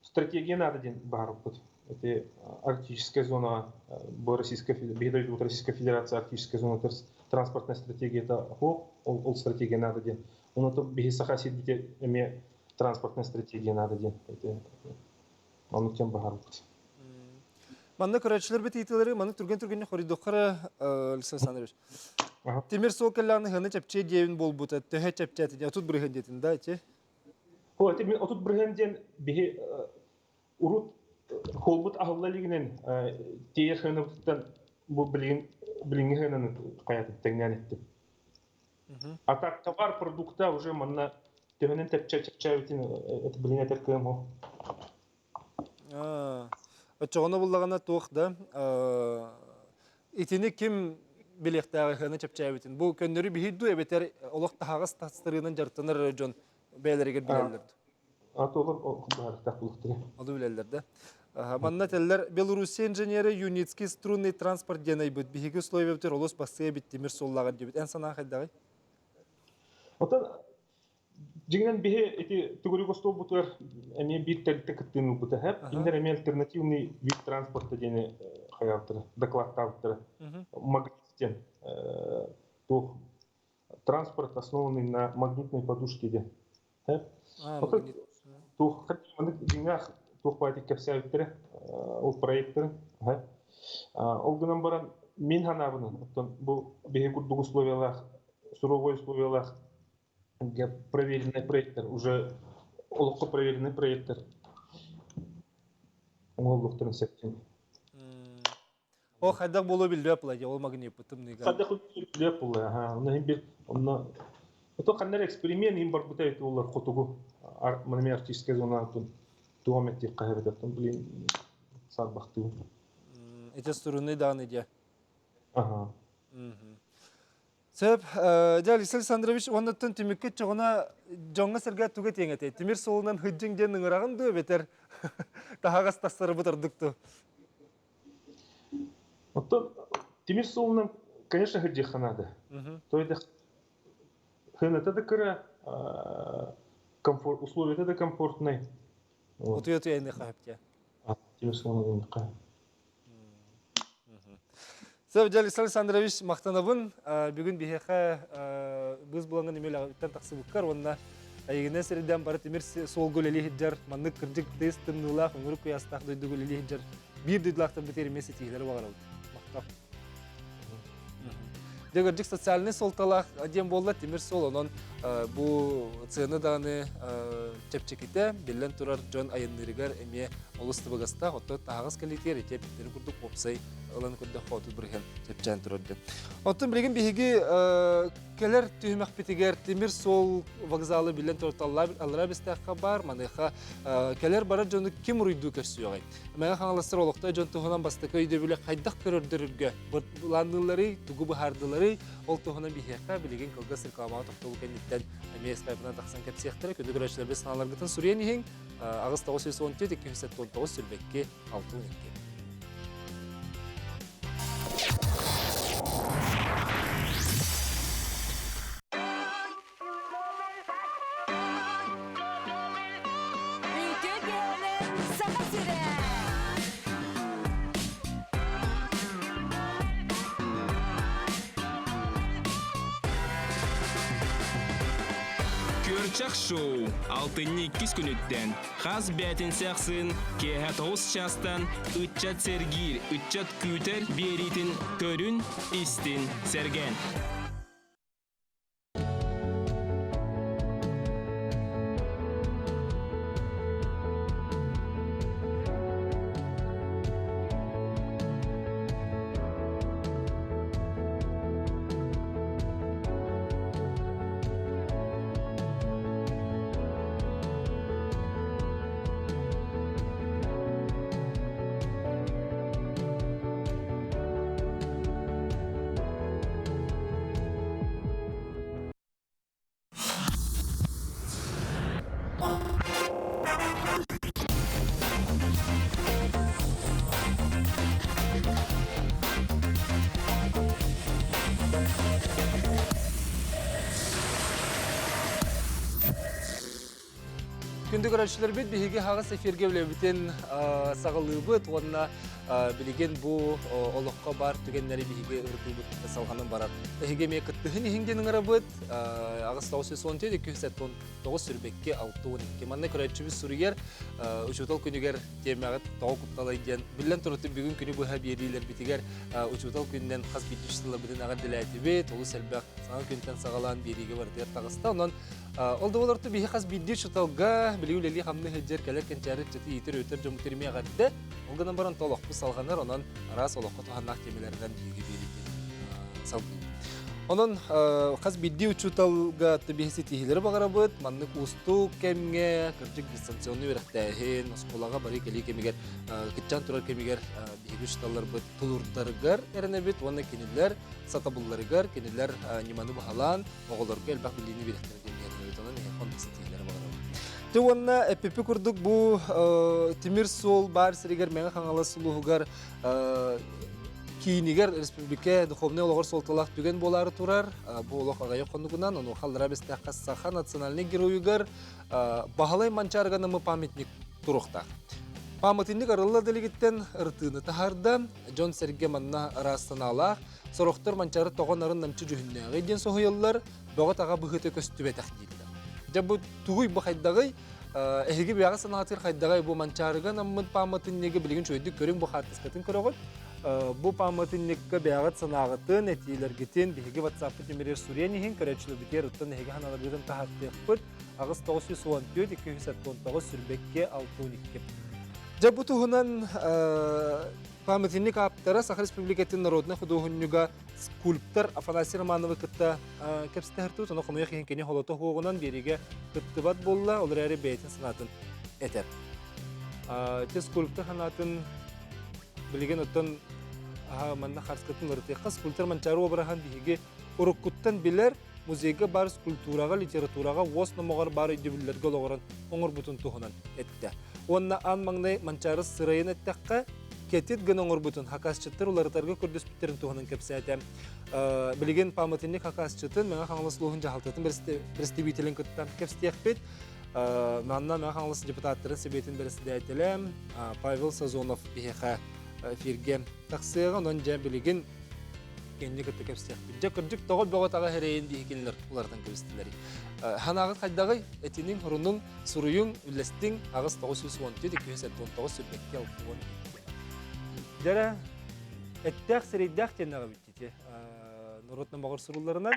стратегия наада диэн баҕарбыппыт. Эти арктическая зона бу Российская биһи дойдубут Российская Федерация арктическая зона транспортная стратегията ол ол стратегия наада диэн. Онон биһи Саха сирбите эмиэ транспортная стратегия наада диэн. Ону кем баҕарбыт. Манна көрөөччүлэрбит ыйытыылары маннык түргэн-түргэнник хоруйдуоххара Александр Александрович. Тимир суол кэллэҕинэ ыһыаны чэпчиэ диэбин буолбута. Төһө чэпчээтэ диэн 30 бырыһыан диэтин да ити? О, ити мин 30 бырыһыан диэн биһи урут холбут аһылла илигинэн тиэйэр сыанабытыттан бу билигин билиҥҥи сыананы хайатын тэҥнээн эттим. А так товар продукта уже манна төһөнөн чэпчээбитин это билин этэр кыам ол. Оччоҕуна буллаҕына туох да итини ким билиэхтээҕи ыһыаны чэпчээбитин бу көннөрү биһир дуу эбэтэр олох таһаҕас тастарыынан дьарыктанар дьон бэйэлэригэр билэллэр дуу? Аты олор баарыктаах булуктара. Ону билэллэр да. Манна этэллэр Белоруссия инженерэ Юницкий струнный транспорт диэн айбыт. Биһиги условиябытыгар олус бассыа эбит тимир суоллааҕар диэбит. Эн санаан хайдаҕый? Оттон дьиҥинэн биһи ити төгүрүк остуолбутугар эмиэ биир тэрилтэ кыттыыны ылбыта һэп. Кинилэр эмиэ альтернативный вид транспорта диэни хайаабыттара, докладтаабыттара. Магнит диэн туох. Транспорт, основанный на магнитной подушке диэн. Туох дьиҥнээх туох баайдык кэпсээбиттэрэ ол проекттарын. Ол гынан баран мин санаабынан оттон бу биһи курдук условиялаах суровой условиялаах проверенный проекттар уже олоххо проверенный проекттар оҥоһуллуохтарын сөп. Ол хайдах буолуо биллибэт буолла дии, ол магниппыт тымныыга. Хайдах биллибэт буолла, аха. Онно иһин бир онно Ото ханна эрэ эксперимент иһин барбыта эбит буоллар хотугу манами арктическая зонатын туох эмэттиэххэ эбит блин саарбахтыыбын. Ити струнный даҕаны диэ. Аха. Сөп. Дьэ, Алексей Александрович, уоннаттан түмүккэ чоҕуна дьоҥҥо-сэргэ туга этиэҥ этэй? Тимир суолунан хыдьыҥ диэн ыҥыраҕын дуо эбэтэр таһаҕас тахсарыбыт ордук дуо? Оттон тимир суолунан, конечно, сылдьыахха наада. То есть сыаната да кыра, комфорт, условията да комфортнай. Утуйа-утуйа инниэхэ сөп Тимир суолунан инниэхэ. Сөп, дьэ, Александр Александрович, махтанабын. Бүгүн биһиэхэ быыс булаҥҥын эмиэ тахсыбыккар уонна эйигинэн сирдэн бары тимир суолга үлэлии сылдьар, маннык кырдьык тыйыс тымныылаах, өҥүрүк куйаастаах дойдуга үлэлии сылдьар биир дойдулаахтарбыт эмиэ ситиһиилэри баҕарабыт. Махтал. Дьэ, кырдьык социальнай суолталаах диэн буолла тимир суол, онон бу сыана даҕаны чэпчэкитэ, биллэн турар дьон айанныырыгар эмиэ олус табыгастаах, оттон таһаҕас кэлиитигэр ити эппиттэрин курдук уопсай ылан көрдөххө 30% чэпчээн турар диэн. Оттон билигин биһиги кэлэр түһүмэхпитигэр тимир суол вокзалы биллэн турар аллараа Бэстээххэ баар, маныаха кэлэр барар дьону ким уруйдуу көрсүөҕэй? Мэҥэ Хаҥаластар олохтоох дьон туһунан бастакы өйдөбүлү хайдах көрөрдөрүргэ былаанныылларый, тугу быһаардыларый, ол туһунан биһиэхэ билигин кылгас рекламаҕа тохтобул кэнниттэн эмиэ скайпынан тахсан кэпсиэхтэрэ. Күндү көрөөччүлэрбит санааларгытын суруйан иһиҥ. 8 914 279 22 62. Үтүө киэһэнэн Саха сирэ! Күөрчэх шоу алтынньы иккис күнүттэн хас бээтинсэ ахсын киэһэ тоҕус чаастан ыччат сэргиир, ыччат күүтэр биэриитин көрүн, истин, сэргээн. Күндү көрөөччүлэрбит, биһиги хаҕыс эфиргэ үлэбитин саҕалыыбыт уонна билигин бу олоххо баар түгэннэри биһиги ырытыыбыт салҕанан барар. Эһиги эмиэ кыттыһын иһин диэн ыҥырабыт. 8 914 279 сүрбэкки 62. Манна көрөөччүбүт суруйар учуутал күнүгэр тиэмэҕит тоҕо кутталай диэн биллэн турар бүгүн күнү быһа биэриилэрбитигэр учуутал күнүнэн хас биирдии учууталларбытын эҕэрдэлээтибит. Олус элбэх саҥа күнтэн саҕалаан биэриигэ барытыгар таҕыста. Онон ол да буолар биһи хас биирдии учууталга билигин үлэлии-хамныы сылдьар кэлэр кэнчээри ыччаты иитэр өтөр дьоммут эмиэ эҕэрдэ. Ол гынан баран олохпут салҕанар, онон араас олоххо туһаннаах тиэмэлэринэн биһиги биэриитин салгыыбыт. Онон хас биирдии учууталга биһи ситиһиилэри баҕарабыт. Маннык уустук кэмҥэ, кырдьык дистанционный үөрэхтээһин, оскуолаҕа барыы кэлии кэмигэр, кыччаан турар кэмигэр биһиги учууталларбыт тулуурдарыгар эрэнэбит уонна кинилэр сатабылларыгар, кинилэр ньыманы баһылаан, оҕолорго элбэх билиини биэриэхтэрэ диэн эрэнэбит. Онон эһиэхэ оннук ситиһиилэри баҕарабыт. Дьэ уонна эппиппи курдук бу тимир суол баар сиригэр Мэҥэ Хаҥалас улууһугар киинигэр республика духовнай олоҕор суолталаах түгэн буолаары турар. Бу олох аҕыйах хонугунан онуоха аллараа бэстээххэ саха национальнай геройугар Баһылай Манчаарыга намы памятник туруохтаах. Пааматынньык арылла да илигиттэн ырытыыны таһаарда, дьон-сэргэ манна араас санаалаах, сорохтор Манчаары тоҕо нарын-намчы дьүһүннээҕий диэн соһуйаллар, бөҕө-таҕа быһыыта көстүбэтэх дииллэр. Дьэ бу тугуй бу хайдаҕый? Эһиги бэйэҕит санаатыгар хайдаҕай бу Манчаарыга анаммыт пааматынньыгы билигин үчүгэйдик көрүҥ бу хаартыскатын көрөҕүт. Бу пааматынньыкка бэйэҕит санааҕытын, этиилэргитин биһиги WhatsApp-пыт нөмеригэр суруйан иһин, көрөөччүлэрбитигэр оттон эһиги санааларгытын таһаартыахпыт. 8 914 279 сүүрбэккэ 62. Дьэ бу туһунан памятник ааптара Саха Республикатын народнай худуоһунньуга скульптор Афанасий Романовы кытта кэпсэтэ Ону хомойуох иһин кини холото хуоҕунан биэриигэ кыттыбат буолла, ол эрээри бэйэтин санаатын этэр. Те скульптор санаатын билигин оттон манна харскатын ырытыахха скульптор Манчаары обраһын биһиги уруккуттан билэр музейга баар скульптураҕа, литератураҕа уос номоҕор баар өйдөбүллэргэ олоҕуран оҥорбутун туһунан эттэ. Уонна аан маҥнай Манчаары сырайын эттэххэ, кэтит гына оҥорбутун хакасчыттар уларытарга көрдөспүттэрин туһунан кэпсээтэ. Билигин пааматынньык хакасчытын Мэҥэ Хаҥалас улууһун дьаһалтатын представителин кытта кэпсэтиэхпит. Манна Мэҥэ Хаҥалас депутаттарын сэбиэтин бэрэссэдээтэлэ Павел Сазонов биһиэхэ эфиргэ тахсыаҕа. Онон дьэ билигин кэнни кытта кэпсиэхпит. Дьэ кырдьык тоҕо бөҕө-таҕа эрэйин биһи кинилэр уларытан кэбистилэр. Ханаҕыт хайдаҕый? Этиниҥ, хорунуҥ, суруйуҥ, үллэстиҥ. 8 914 279 сүрбэкки 62. Дьэрэ, эттээх сирэйдээх диэн эбит норуот номоҕор сурулларынан.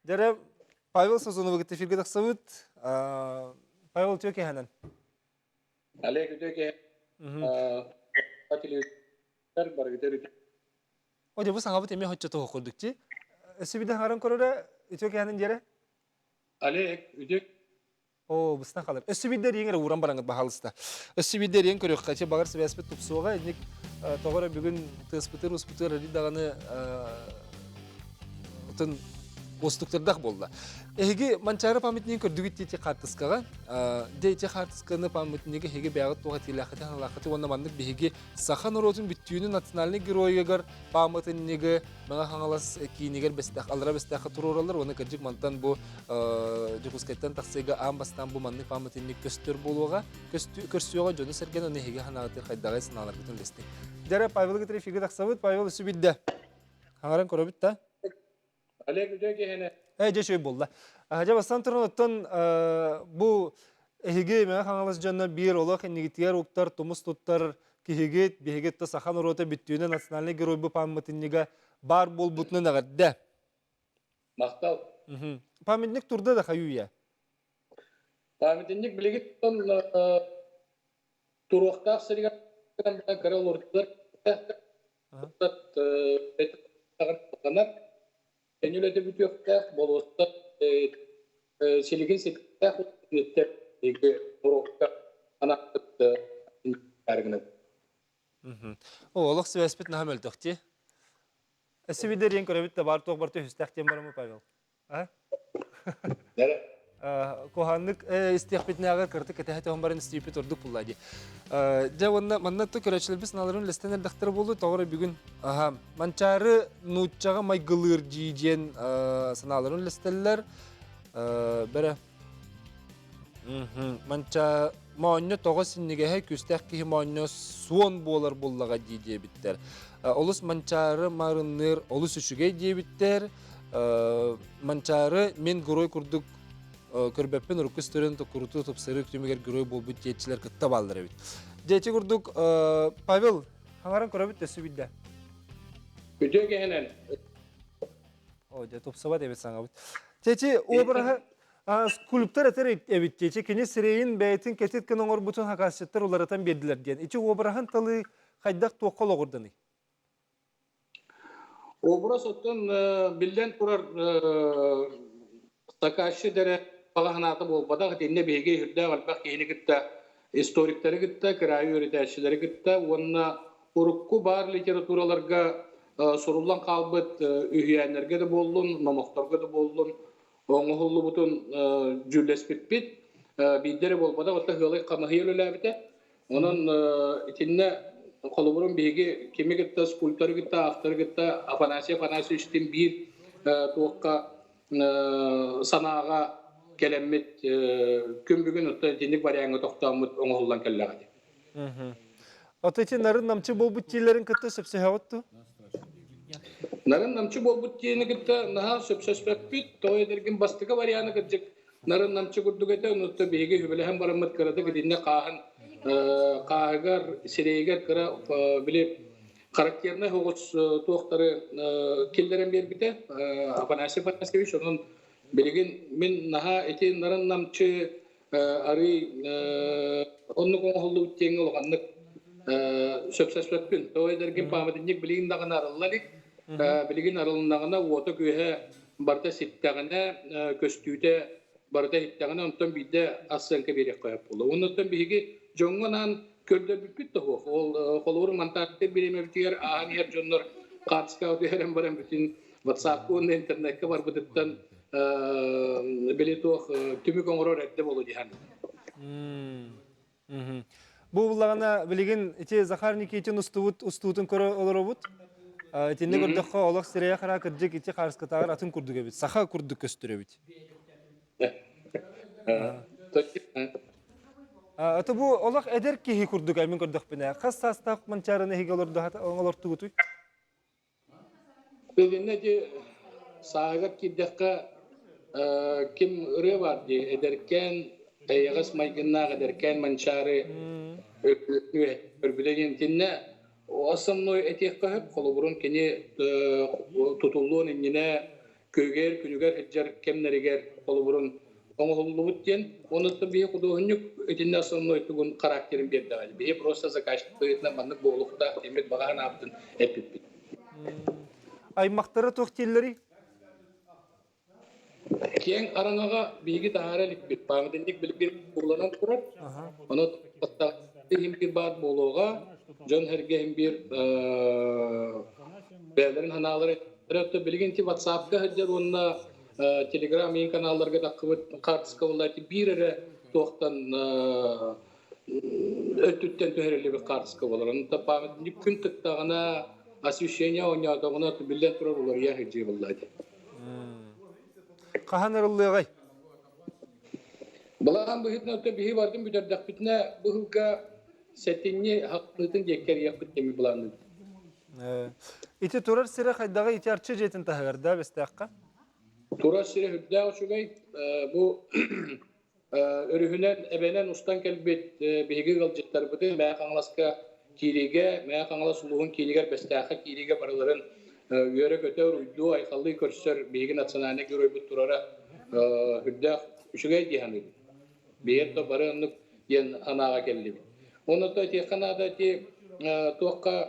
Дьэрэ, Павел Сазоновы кытта эфиргэ тахсабыт. Павел үтүө киэһэнэн. Олег үтүө киэһэ. Телевизор барыгытыр үтүө. О, дьэ бу саҥабыт эмиэ хоччо тоһо курдук чи. Өссө биде хаҥаран көрөрө үтүө киэһэнэн диэрэ. Олег үтүө. О, быстан халар. Өссө биирдэ эриэҥ эрэ ууран бараҥыт баһаалыста. Өссө биирдэ эриэҥ көрүөххэ, чи багар сибээспит тупсуоҕа, инник тоҕо эрэ бүгүн тыаспытыр, успутур эри даҕаны отун уустуктардаах буолла. Эһиги Манчаары памятнигын көрдүгүт дии хаартыскаҕа. Дьэ ити хаартысканы памятнига эһиги бэйэҕит туох этиилээххитин ханалааххытый уонна маннык биһиги саха норуотун бүттүүнүн национальнай геройугар пааматынньыгы Мэҥэ Хаҥалас киинигэр Бэстээх Аллара Бэстээххэ туруораллар уонна кырдьык мантан бу Дьокуускайтан тахсыыга аан бастаан бу маннык пааматынньык көстөр буолуоҕа. Көрсүөҕэ дьону-сэргэни уонна эһиги санааҕытыгар хайдаҕый санааларгытын үллэстиҥ. Дьэ Павел Гитрев эфиргэ тахсабыт. Павел өссө биирдэ. Хаҥаран көрөбүт да? Олег үтүө киһини. Ээ, дьэ үчүгэй буолла. Дьэ бастан туран оттон бу эһиги Мэҥэ Хаҥалас дьоно биир олох иннигитигэр уктар, тумус туттар киһигит, биһиги саха норуота бүттүүнэ национальнай геройбу пааматынньыга баар буолбутунан эҕэрдэ. Махтал. Памятник турда да хаюя? Памятник билигин туруохтаах сиригэр кыра олордулар. Кини үлэтэ бүтүөхтээх, болуоссат силигин ситтээх үөттэр уруокка анаабыт гынан. О, олох сибээспит наһаа мөлтөх дии. Өссө биирдэ эрийэн көрөбүт да баар туох барыта үһүстээх диэн барамы Павел. Куһааннык истиэхпитинээҕэр кыратык кэтэһэ түһэн баран истииппит ордук булла дии. Дьэ уонна манна то көрөөччүлэрбит санааларын үллэстэн эрдэхтэрэ буолуо тоҕо эрэ бүгүн аха Манчаары нууччаҕа майгылыыр дии диэн санааларын үллэстэллэр. Бэрэ Манча моонньо тоҕо синньигэһэ күүстээх киһи моонньо суон буолар буоллаҕа дии диэбиттэр. Олус Манчаары маарынныыр олус үчүгэй диэбиттэр. Манчаары мин герой курдук көрбөппүн урукку историяны токурутуу тупсарыы түмүгэр герой буолбут диэччилэр кытта бааллар эбит. Дьэ курдук Павел хаҥаран көрөбүт өссө биирдэ. Үтүө киһинэн. О, дьэ тупсабат эбит саҥабыт. Чэчи обраһы скульптор этэр эбит чэчи кини сирэйин бэйэтин кэтит гына оҥорбутун хакасчыттар уларытан биэрдилэр диэн. Ити обраһын талыы хайдах туохха олоҕурданый? Образ оттон биллэн турар стаканчик эрэ баҕа санаата буолбатах. Итиннэ биһиги үрдээх элбэх киһини кытта, историктары кытта, кыраайы үөрэтээччилэри кытта уонна урукку баар литератураларга суруллан хаалбыт үһүйээннэргэ да буоллун, номохторго да буоллун оҥоһуллубутун дьүүллэспиппит. Биирдэ эрэ буолбатах, оттон ыалый хамыһыйа үлэлээбитэ. Онон итиннэ холобурун биһиги кими кытта скульпторы кытта, авторы кытта Афанасий Афанасьевичтыын биир туохха санааҕа кэлэммит күн бүгүн оттон итинник вариаҥҥа тохтооммут оҥоһуллан кэллэҕэ дии. Ото ити нарын намчы буолбут дииллэрин кытта сөпсөһөҕүт дуу? Нарын намчы буолбут диэни кытта наһаа сөпсөспөппүт. Тоҕо этэргин бастакы варианы кырдьык нарын намчы курдук этэ. Онуттан биһиги үбүлэһэн бараммыт кыратык итиннэ хааһын хааһыгар, сирэйигэр кыра били характернай оҕус туохтары киллэрэн биэрбитэ Афанасий Афанасьевич. Онон билигин мин наһаа ити нарын намчы арый оннук оҥоһуллубут диэҥҥэ улаханнык сөпсөспөппүн. Тоҕо эдэргин пааматынньык билигин даҕаны арылла илик. Билигин арылыннаҕына уота-күөһэ барыта ситтэҕинэ, көстүүтэ барыта иһиттэҕинэ, онтон биирдэ ассыаҥка биэриэххэ сөп буолла. Оннуттан биһиги дьоҥҥо анаан көрдөрбүппүт да суох. Ол холобур монтажтыыр бириэмэбитигэр ааһан иһэр дьоннор хаартыскаҕа түһэрэн баран бүтүн WhatsApp уонна интернеккэ барбытыттан били туох түмүк оҥорор эрдэ буолуо дии саныыбын. Бу буллаҕына билигин ити Захар Никитин устубут устуутун көрө олоробут. Итиннэ көрдөххө олох сирэйэ хара кырдьык ити хаарыскатааҕар атын курдук эбит. Саха курдук көстөр эбит. Аты бу олох эдэр киһи курдук мин көрдөхпүнэ хас саастаах манчаарыны эһиги олортугутуй? Билиннэ ити сааһыгар киирдэххэ ким ырыа баар дии эдэркээн эйэҕэс майгыннаах эдэркээн Манчаары көрбүтэ диэн итиннэ основной этиэххэ сөп холобурун кини тутуллуон иннинэ күөгэр күнүгэр сылдьар кэмнэригэр холобурун оҥоһуллубут диэн онуттан биһи худуоһунньук итиннэ основной тугун характерын биэрдэҕэ биһи просто заказчик быһыытынан маннык буолуохтаах диэммит баҕа санаабытын эппиппит. Аймахтара туох дииллэрий? Киэҥ араҥаҕа биһиги таһаара иликпит. Пааматынньык билигин кууланан турар. Ону иһин биир баар буолуоҕа. Дьон сэргэ иһин биир бэйэлэрин санаалара өттө билигин ити WhatsApp-ка сылдьар уонна Telegram иин каналларга таххыбыт хаартыска буолла биир эрэ туохтан өттүттэн түһэриллибит хаартыска буолар. Онон памятник күн тыктаҕына, освещение оонньоотоҕуна биллэн турар уларыйа сылдьыы буолла ити. Хаһан ырыллыаҕай? Былаан быһыытынан биһи бардын бүтэрдэхпитинэ быһылга сэтинньи хахтыытын диэккэ эрийэхпит диэн былаанныыбыт. Ити турар сирэ хайдаҕый ити Арчы дьиэтин таһыгар да Бэстээххэ? Турар сирэ үрдээх үчүгэй. Бу өрүһүнэн эбэнэн устан кэлбит биһиги ыалдьыттарбытын Мэҥэ Хаҥаласка киириигэ, Мэҥэ Хаҥалас улууһун киинигэр Бэстээххэ киириигэ барыларын үөрэ-көтө, уруйдуу, айхаллыы көрсөр биһиги национальнай геройбут турара үрдээх үчүгэй дии саныыбын. Биһиги да бары оннук диэн санааҕа кэллибит. Онно этиэххэ наада ити туохха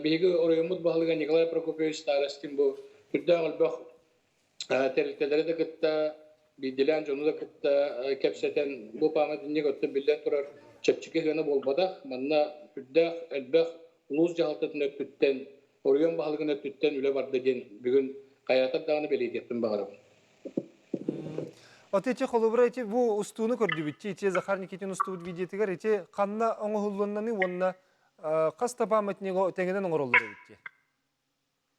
биһиги оройуоммут баһылыга Николай Прокопьевич Старостин бу үрдээх элбэх тэрилтэлэри да кытта биирдилээн дьону да кытта кэпсэтэн бу пааматынньык оттон биллэн турар чэпчэки сыана буолбатах. Манна үрдээх элбэх улуус дьаһалтатын өттүттэн, оройуон баһылыгын өттүттэн үлэ барда диэн бүгүн хайаатар даҕаны бэлиэтиэхпин баҕарабын. Аты ити холобура ити бу устууну көрдүбүт ити Захар Никитин устубут видеотыгар ити ханна оҥоһуллуннаны уонна хас да памятнигы тэҥинэн оҥороллор эбит дии.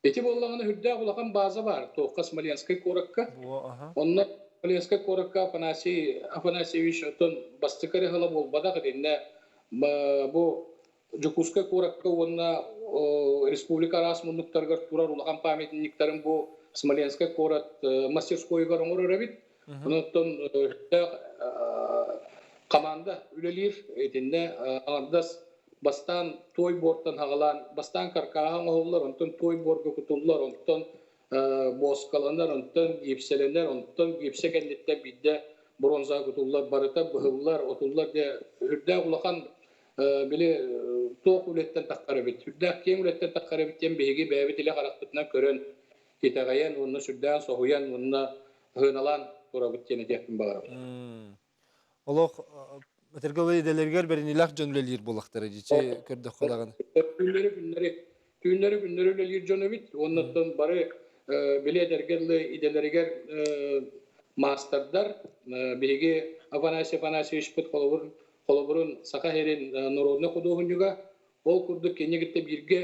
Ити буоллаҕына үрдээх улахан база баар туохха Смоленскай куоракка. Онно Смоленскай куоракка Афанасий Афанасьевич оттон бастакы эрэ сыла буолбатах итиннэ бу Дьокуускай куоракка уонна республика араас муннуктарыгар турар улахан памятниктарын бу Смоленскай куорат мастерскойугар оҥорор эбит. Онон үрдээх команда үлэлиир. Итиннэ аҥардас бастаан туой буортан хаҕалаан, бастаан каркааһа оҥоһуллар, онтон туой буорга кутуллар, онтон буоскаланар, онтон гипсэлэнэр, онтон гипсэ кэнниттэн биирдэ бронзаҕа кутуллар, барыта быһыллар, отуллар дьэ үрдээх улахан били туох үлэттэн таххар эбит, сүрдээх киэҥ үлэттэн таххар эбит диэн биһиги бэйэбит илэ харахпытынан көрөн, итэҕэйэн уонна сүрдээх соһуйан уонна сыаналаан турабыт диэн этиэхпин баҕарабын. Олох этэргэ идэлэригэр бэриниилээх дьон үлэлиир буоллахтара дии көрдөххө даҕаны. Түүннэри күннэри түүннэри күннэри үлэлиир дьон эбит уоннаттан бары били этэргэ дылы идэлэригэр маастардар биһиги Афанасий Афанасьевичпыт холобур холобурун Саха сирин народнай худуоһунньуга ол курдук кини кытта бииргэ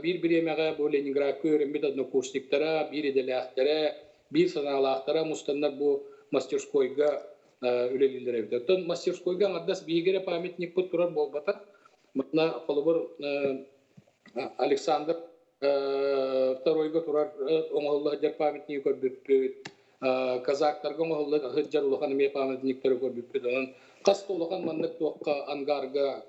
биир бириэмэҕэ бу Ленинградка үөрэммит однокурсниктара, биир идэлээхтэрэ, биир санаалаахтара мустаннар бу мастерскойга үлэлииллэр эбит. Оттон мастерскойга аҥардас биһиги эрэ памятникпыт турар буолбатах. Манна холобур Александр Второйга турар оҥоһулла сылдьар памятнигы көрбүппүт. Казактарга оҥоһулла сылдьар улахан эмиэ памятниктары көрбүппүт. Онон хас да улахан маннык туохха ангарга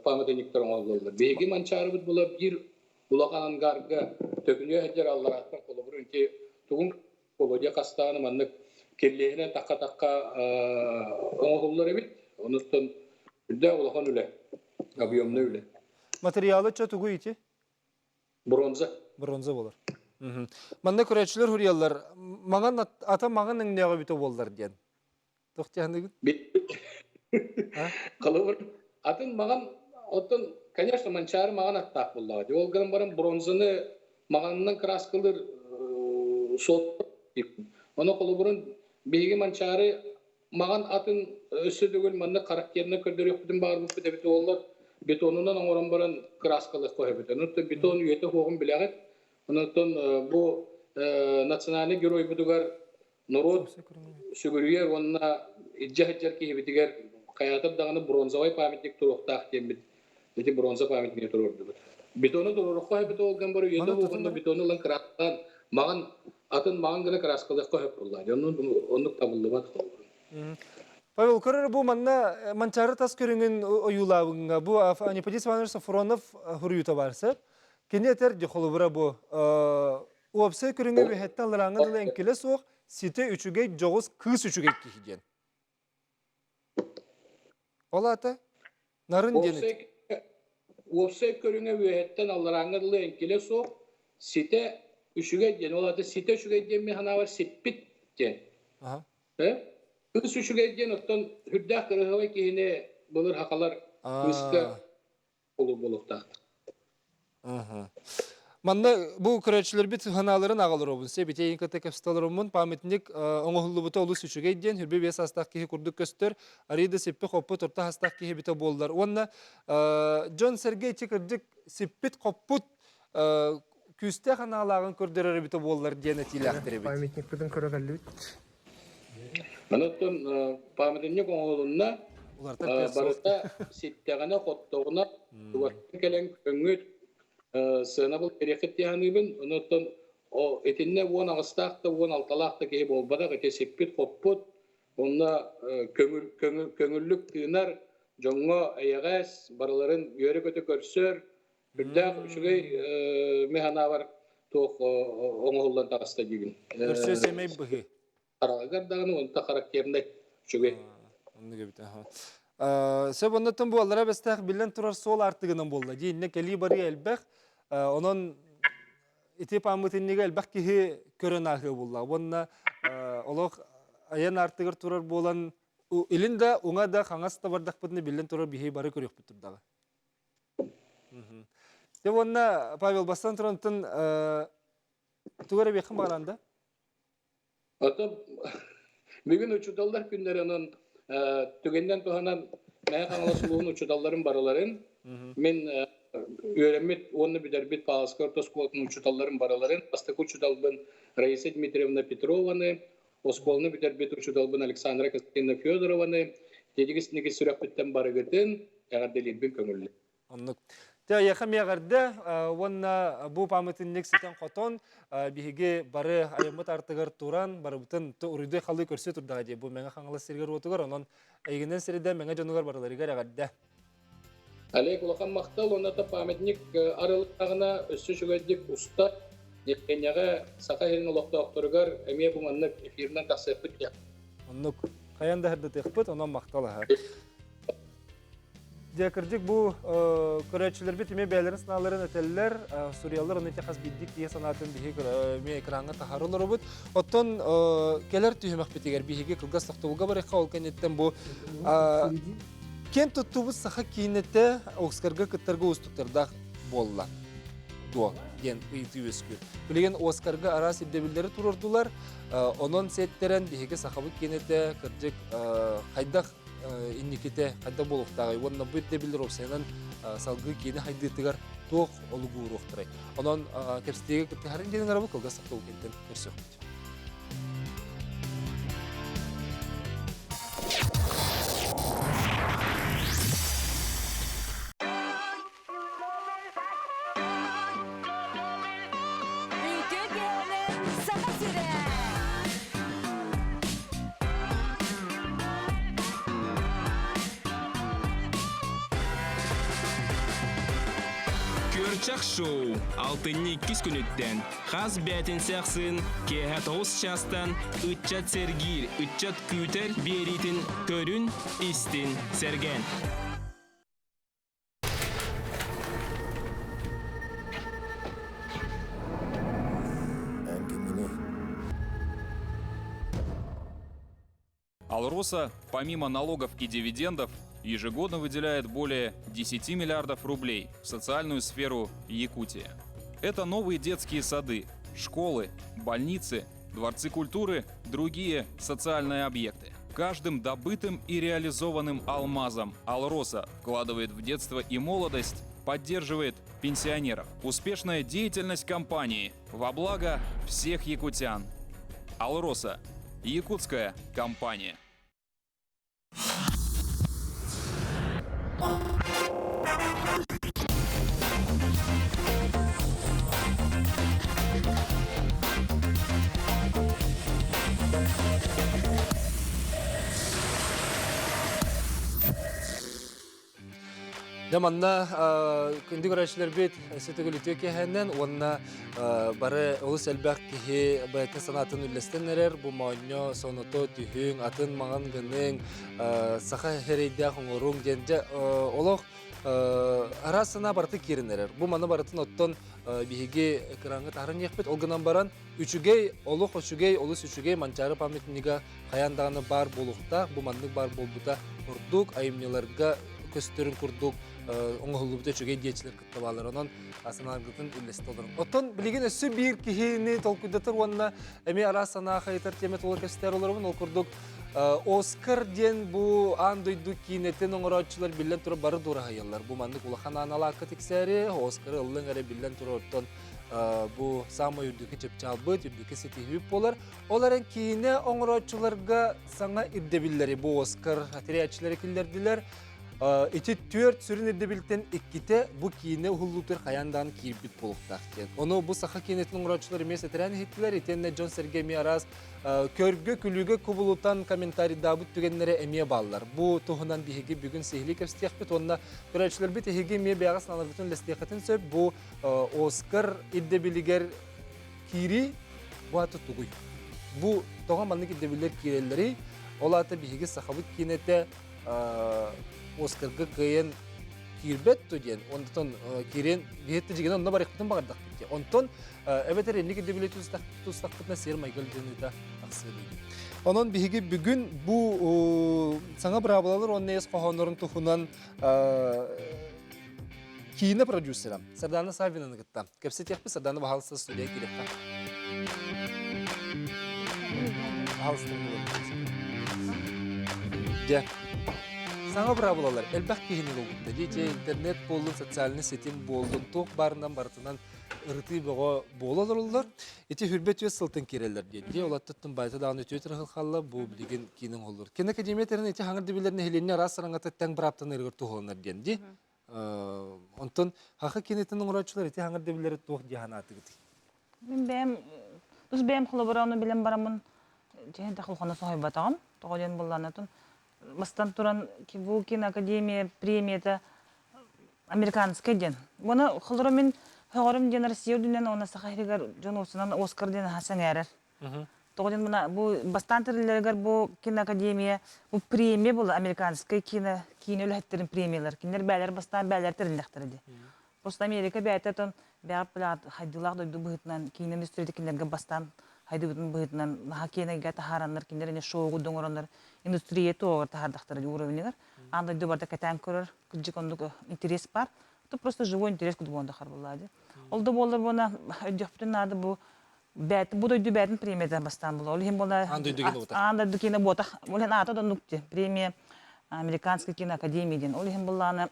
памятниктар оҥоһуллаллар. Биһиги Манчаарыбыт була биир улахан ангарга төкүнүө сылдьар алларааттан холобур ити тугун Володя хастааны маннык киллиэһинэн тахха-тахха оҥоһуллар эбит. Онуттан үрдээх улахан үлэ, объемный үлэ. Материалы чө тугу ити? Бронза. Бронза болар. Манна көрөөччүлэр хуруйаллар, маҥан ата маҥан өҥнөөҕө бүтэ буоллар диэн. Туох диэханыгын? Холобур, атын маҕан, оттон, конечно, манчаары маҕан аттаах буоллаҕа. Ол гынан баран бронзаны маҕанынан краскалыыр суол. Ону холобурун биһиги манчаары маҕан атын өссө төгүл маннык характерно көрдөрүөхпүтүн баҕарбыппыт эбит буоллар, бетонунан оҥорон баран краскалыахха сөп этэ. Онон бетон үйэтэ суоҕун билэҕит. Онон бу национальный геройбутугар норуот сүгүрүйэр уонна илдьэ сылдьар киһибитигэр хайаатар даҕаны бронзовай памятник туруохтаах диэммит ити бронза памятнигы туруордубут. Бетону туруоруохха сөп ол ган бары үйэтэ уһугунна бетону ылан кырааскалаан маҕан атын маҕан гына кырааскалыахха сөп буолла. Оннук оннук табыллыбат холобурун. Павел, көрөр бу манна Манчаары тас көрүҥүн ойуулаабыҥҥа бу Аниподис Иванович Сафронов хуруйута бар сөп. Кини этэр холобура бу Уопсай көрүҥэ үөһэттэн алларааҥҥа дылы эҥкилэ суох, ситэ үчүгэй дьоҕус кыыс үчүгэй киһи диэн. Ол аата нарын диэн Уопсай, уопсай көрүҥэ үөһэттэн алларааҥҥа дылы эҥкилэ суох, ситэ үчүгэй диэн. Ол аата ситэ үчүгэй диэн мин санаабар сиппит диэн. Э? Кыыс үчүгэй диэн оттон сүрдээх кырыһабай киһини былыр хахалар кыыска буолуохтаахтар. Манна бу көрөөччүлэрбит санааларын аҕалар Битейин кытта кэпсэтэлэруммун памятник оҥоһуллубута олус үчүгэй диэн хүрбэ биэс саастаах киһи курдук көстөр арыйда сиппи хоппут орто саастаах киһи битэ буоллар уонна дьон-сэргэ ити кырдьык сиппит хоппут күүстээх анаалааҕын көрдөрөр эбитэ буоллар диэн этиилээхтэр эбит. Памятникпытын көрө кэллибит. Онон памятник оҥоһулунна барыта ситтэҕинэ хоттоҕуна тугаттан кэлэн көҥүт сыанабыл кэриэххит дии саныыбын. Онон итиннэ 18-таах да 16-лаах да киһи буолбатах ити сиппит-хоппут онно көҥүл көҥүллүк тыынар дьоҥҥо эйэҕэс барыларын үөрэ-көтө көрсөр Үрдээх үчүгэй мин санаабар туох оҥоһуллан таҕыста диигин. Көрсө сэмэй быһыы. Хараҕыгар даҕаны онто характернай үчүгэй. Оннук эбит аха. Сөп оннуттан буоллара бэстээх биллэн турар суол аартыгынан буолла. Дии иннэ кэлии барыы элбэх. Онон ити паамытынньыгы элбэх киһи көрөн ааһыа буолла. Уонна олох айан аартыгар турар буолан илин да уҥа да хаҥас да бардахпытына биллэн турар биһи бары көрүөхпүт турдаҕа. Дьэ уонна Павел бастан турантын тугу эрэ биэххин баҕаран да? Ото бүгүн учууталлар күннэринэн түгэнинэн туһанан Мэҥэ Хаҥалас улууһун учууталларын барыларын мин үөрэммит уонна бүтэрбит Павловскай орто оскуолатын учууталларын барыларын бастакы учууталбын Раиса Дмитриевна Петрованы, оскуоланы бүтэрбит учууталбын Александра Константиновна Федорованы тиһигис нигис сүрэхпиттэн барыгытын эҕэрдэлиирбин көҥүллүү. Оннук. Тэ эйиэхэ эҕэрдэ уонна бу памятник ситэн-хотон биһиги бары айаммыт артыгар туран барыбытын уруйдуй халыы көрсө турдаҕа дии бу Мэҥэ Хаҥалас сиригэр уотугар онон эйигинэн сиридэ Мэҥэ дьонугар барыларыгар эҕэрдэ. Олег улахан махтал уонна памятник арыллаҕына өссө үчүгэйдик уста Евгенияҕа Саха сирин олохтоохторугар эмиэ бу маннык эфирынан тахсыахпыт диэн. Оннук хайан да сырдатыахпыт, онон махтал аһар. Дьэ, кырдьык бу көрөөччүлэрбит эмиэ бэйэлэрин санааларын этэллэр, суруйаллар, ону ити хас биирдии киһи санаатын биһиги эмиэ экраҥҥа таһаара олоробут. Оттон кэлэр түһүмэхпитигэр биһиги кылгас тохтобулга барыахха, ол кэнниттэн бу киэн туттубут саха киинэтэ Оскарга кыттарга уустуктардаах буолла дуо диэн ыйытыы үөскүүр. Билигин Оскарга араас ирдэбиллэри туруордулар, онон сиэттэрэн биһиги сахабыт киинэтэ кырдьык хайдах инникитэ хайдах буолуохтааҕый уонна бу ирдэбиллэр уопсайынан салгыы киинэ хайдыытыгар туох олугу ууруохтарай. Онон кэпсэтиигэ кыттыһарын диэн ыҥырабыт кылгас тохтобул кэнниттэн көрсүөхпүт. Күөрчэх шоу алтынньы иккис күнүттэн хас бээтинсэ ахсын киэһэ тоҕус чаастан ыччат сэргиир, ыччат күүтэр биэриитин көрүн, истин, сэргээн. Алроса, помимо налогов и дивидендов, ежегодно выделяет более 10 миллиардов рублей в социальную сферу Якутии. Это новые детские сады, школы, больницы, дворцы культуры, другие социальные объекты. Каждым добытым и реализованным алмазом Алроса вкладывает в детство и молодость, поддерживает пенсионеров. Успешная деятельность компании во благо всех якутян. Алроса Якутская компания. Дьэ манна күндү көрөөччүлэрбит өссө төгүл үтүө киэһэннэн уонна бары олус элбэх киһи бэйэтин санаатын үллэстэн эрэр бу моонньо соното түһүҥ атын маҥан гыныҥ саха эрэйдээх оҥоруҥ диэн дьэ олох араас санаа барыта киирэн эрэр бу маны барытын оттон биһиги экраҥҥа таһааран иһиэхпит ол гынан баран үчүгэй олох үчүгэй олус үчүгэй Манчаары памятнига хайаан даҕаны баар буолуохтаах бу маннык баар буолбута ордук айымньыларга көстөрүн курдук оҥоһуллубута үчүгэй диэчилэр кытта бааллар онон санааргытын үллэстэ олорун оттон билигин өссө биир киһини толкуйдатар уонна эмиэ араас санаа хайытар тиэмэ тула кэпсэтэр олоробун ол курдук Оскар диэн бу аан дойду киинэтин оҥорооччулар биллэн турар бары дураһыйаллар. Бу маннык улахан аналаакка тиксээри Оскары ыллыҥ эрэ биллэн турар оттон бу саамай үрдүкү чыпчаалбыт, үрдүкү ситиһиибит буолар. Ол эрэн киинэ оҥорооччуларга саҥа ирдэбиллэри бу Оскар тэрийээччилэрэ киллэрдилэр. Ити түөрт сүрүн ирдэбилтэн иккитэ бу киинэ уһуллуутугар хайаан даҕаны киирбит буолуохтаах диэн. Ону бу саха киинэтин оҥорооччулар эмиэ сэтэрээн иһиттилэр, итиэннэ дьон-сэргэ эмиэ араас көргө, күлүүгэ кубулутан комментарийдаабыт түгэннэрэ эмиэ бааллар. Бу туһунан биһиги бүгүн сиһилии кэпсэтиэхпит уонна көрөөччүлэрбит эһиги эмиэ бэйэҕэ санааларгытын үллэстиэххитин сөп. Бу Оскар ирдэбилигэр киирии бу аата тугуй? Бу тоҕо маннык ирдэбиллэр киирэллэрий? Ол аата биһиги сахабыт киинэтэ Оскарга кыайан киирбэт то диэн, онтон киирэн биһиэттэ дьигэн онно барыахпытын баҕардахпыт диэн. Онтон эбэтэр инник ирдэбили тустахпытына сиэр майгыл дьаныыта тахсыа диигин. Онон биһиги бүгүн бу саҥа быраабылалар уонна ес хоһооннорун туһунан киинэ продюсера Сардана Саввинаны кытта кэпсэтиэхпит. Сардана баһаалыста студия киириэххэ. Баһаалыста Дьэ, саҥа быраабылалар элбэх киһини ылбытта. Дии, интернет буоллун, социальный сетим буоллун, туох баарынан барытынан ырытыы бөҕө буола олороллор. Ити хүрбэ түөс сылтан киирэллэр диэн. Дии, олаттыттан байта даҕаны үтүө тырыһыл халла, бу билигин киинин оҥоһуллар. Кино академия тэрин ити хаҥыр дибилэр нэһилиэнньэ араас сараҥата тэҥ бырааптанарыгар туһуланар диэн. Дии, Онтон хаха кинитин оҥорооччулар ити хаҥыр дэбилэри туох дии санаатыгытый? Мин бэйэм тус бэйэм холобура ону билэн бараммын дьиһин тахылхана соһуйбатаҕым. Тоҕо диэн буоллаанатын бастан туран бу киноакадемия премията американскай диэн. Уона холоро мин хөҕөрүм диэн Россия үрдүнэн уонна Саха сиригэр дьон уопсанан Оскар диэн аһа сэҥээрэр. Тоҕо диэн мына бу бастаан тэриллэригэр бу киноакадемия бу премия була американскай кино киинэ үлэһиттэрин премиялар кинилэр бээлэр бастаан бээлэр тэриллэхтэрэ дии. Просто Америка бэйэтэ отон бэҕэ хайдыылаах дойду быһыытынан киинэ индустрията кинилэргэ бастаан хайдыбытын быһыытынан наһаа киэнэйгэ таһаараннар кинилэр эмиэ шоугу оҥороннор индустрия туоҕар таһаардахтара дии уровенигар. Аан дойду барыта кэтээн көрөр кырдьык оннук интерес бар. Это просто живой интерес курдук буолан тахар дии. Ол да буоллар буона өйдүөхпүтүн наада бу бэт бу дойду бээтин премията бастаан була. Ол иһин буола Аан дойду кино буотах. Аан дойду кино буотах. Ол иһин аата да оннук премия Американская киноакадемия диэн. Ол иһин буллааны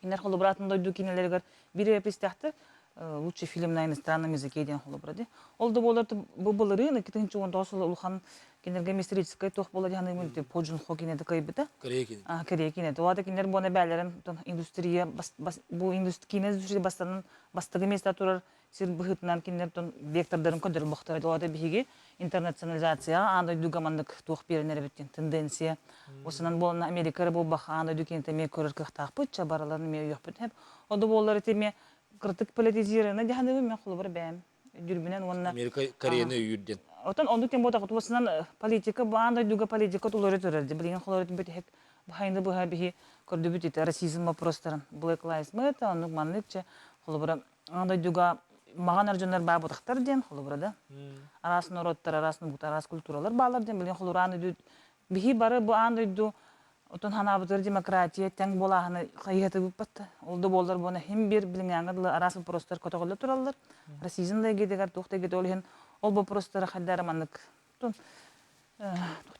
кинилэр холобураатын дойду кинилэригэр биир эпистээхтэр лучший фильм на иностранном языке диэн холобура ди. Ол да буолар бу былырыын 2019 сыл улахан кинилэргэ историческай туох буола диэн По Джун Хо кинети кыайбыта. Корея кине. Корея кинети. Ол кинилэр буона бээлэрин индустрия бу кино индустрия бастанын бастакы место турар сир быһыытынан кинилэр вектордарын көрдөрбөхтөрө ол биһиги интернационализацияҕа аан дойдуга маннык туох биэрэн эрэбит диэн тенденция осунан буолна Америка эрэ буолбах аан дойду кинитэ эмиэ көрөр кыахтаахпыт ча бараларын эмиэ өйүөхпүт хэп ол да буоллар ити эмиэ Кыртык политизированный дьаһаныбын мен холобур бэйэм дүрбүнэн уонна Америка Кореяны өйүүр диэн. Отон оннук тем буотах туосынан политика баан дойдуга политика тулары турар ди билигин холорут бүтэһик быһайны быһа биһи көрдүбүт ити расизм вопростарын Black Lives Matter оннук маннык че холобура аан дойдуга маҕан эр дьоннор баа бутахтар диэн холобура да араас норуоттар араас омуктар араас культуралар баалар диэн билигин холобура аан дойду биһи бары бу аан дойду Отон ханаабытыгар демократия тэҥ буолааһыны хайыһатыбыппат. Ол да буоллар буона хим бир билиҥҥээҥҥэ дылы араас вопростар көтөҕүллэ тураллар. Расизм да эйгэтигэр туох да эйгэтэ ол иһин ол вопростары хайдары маннык туох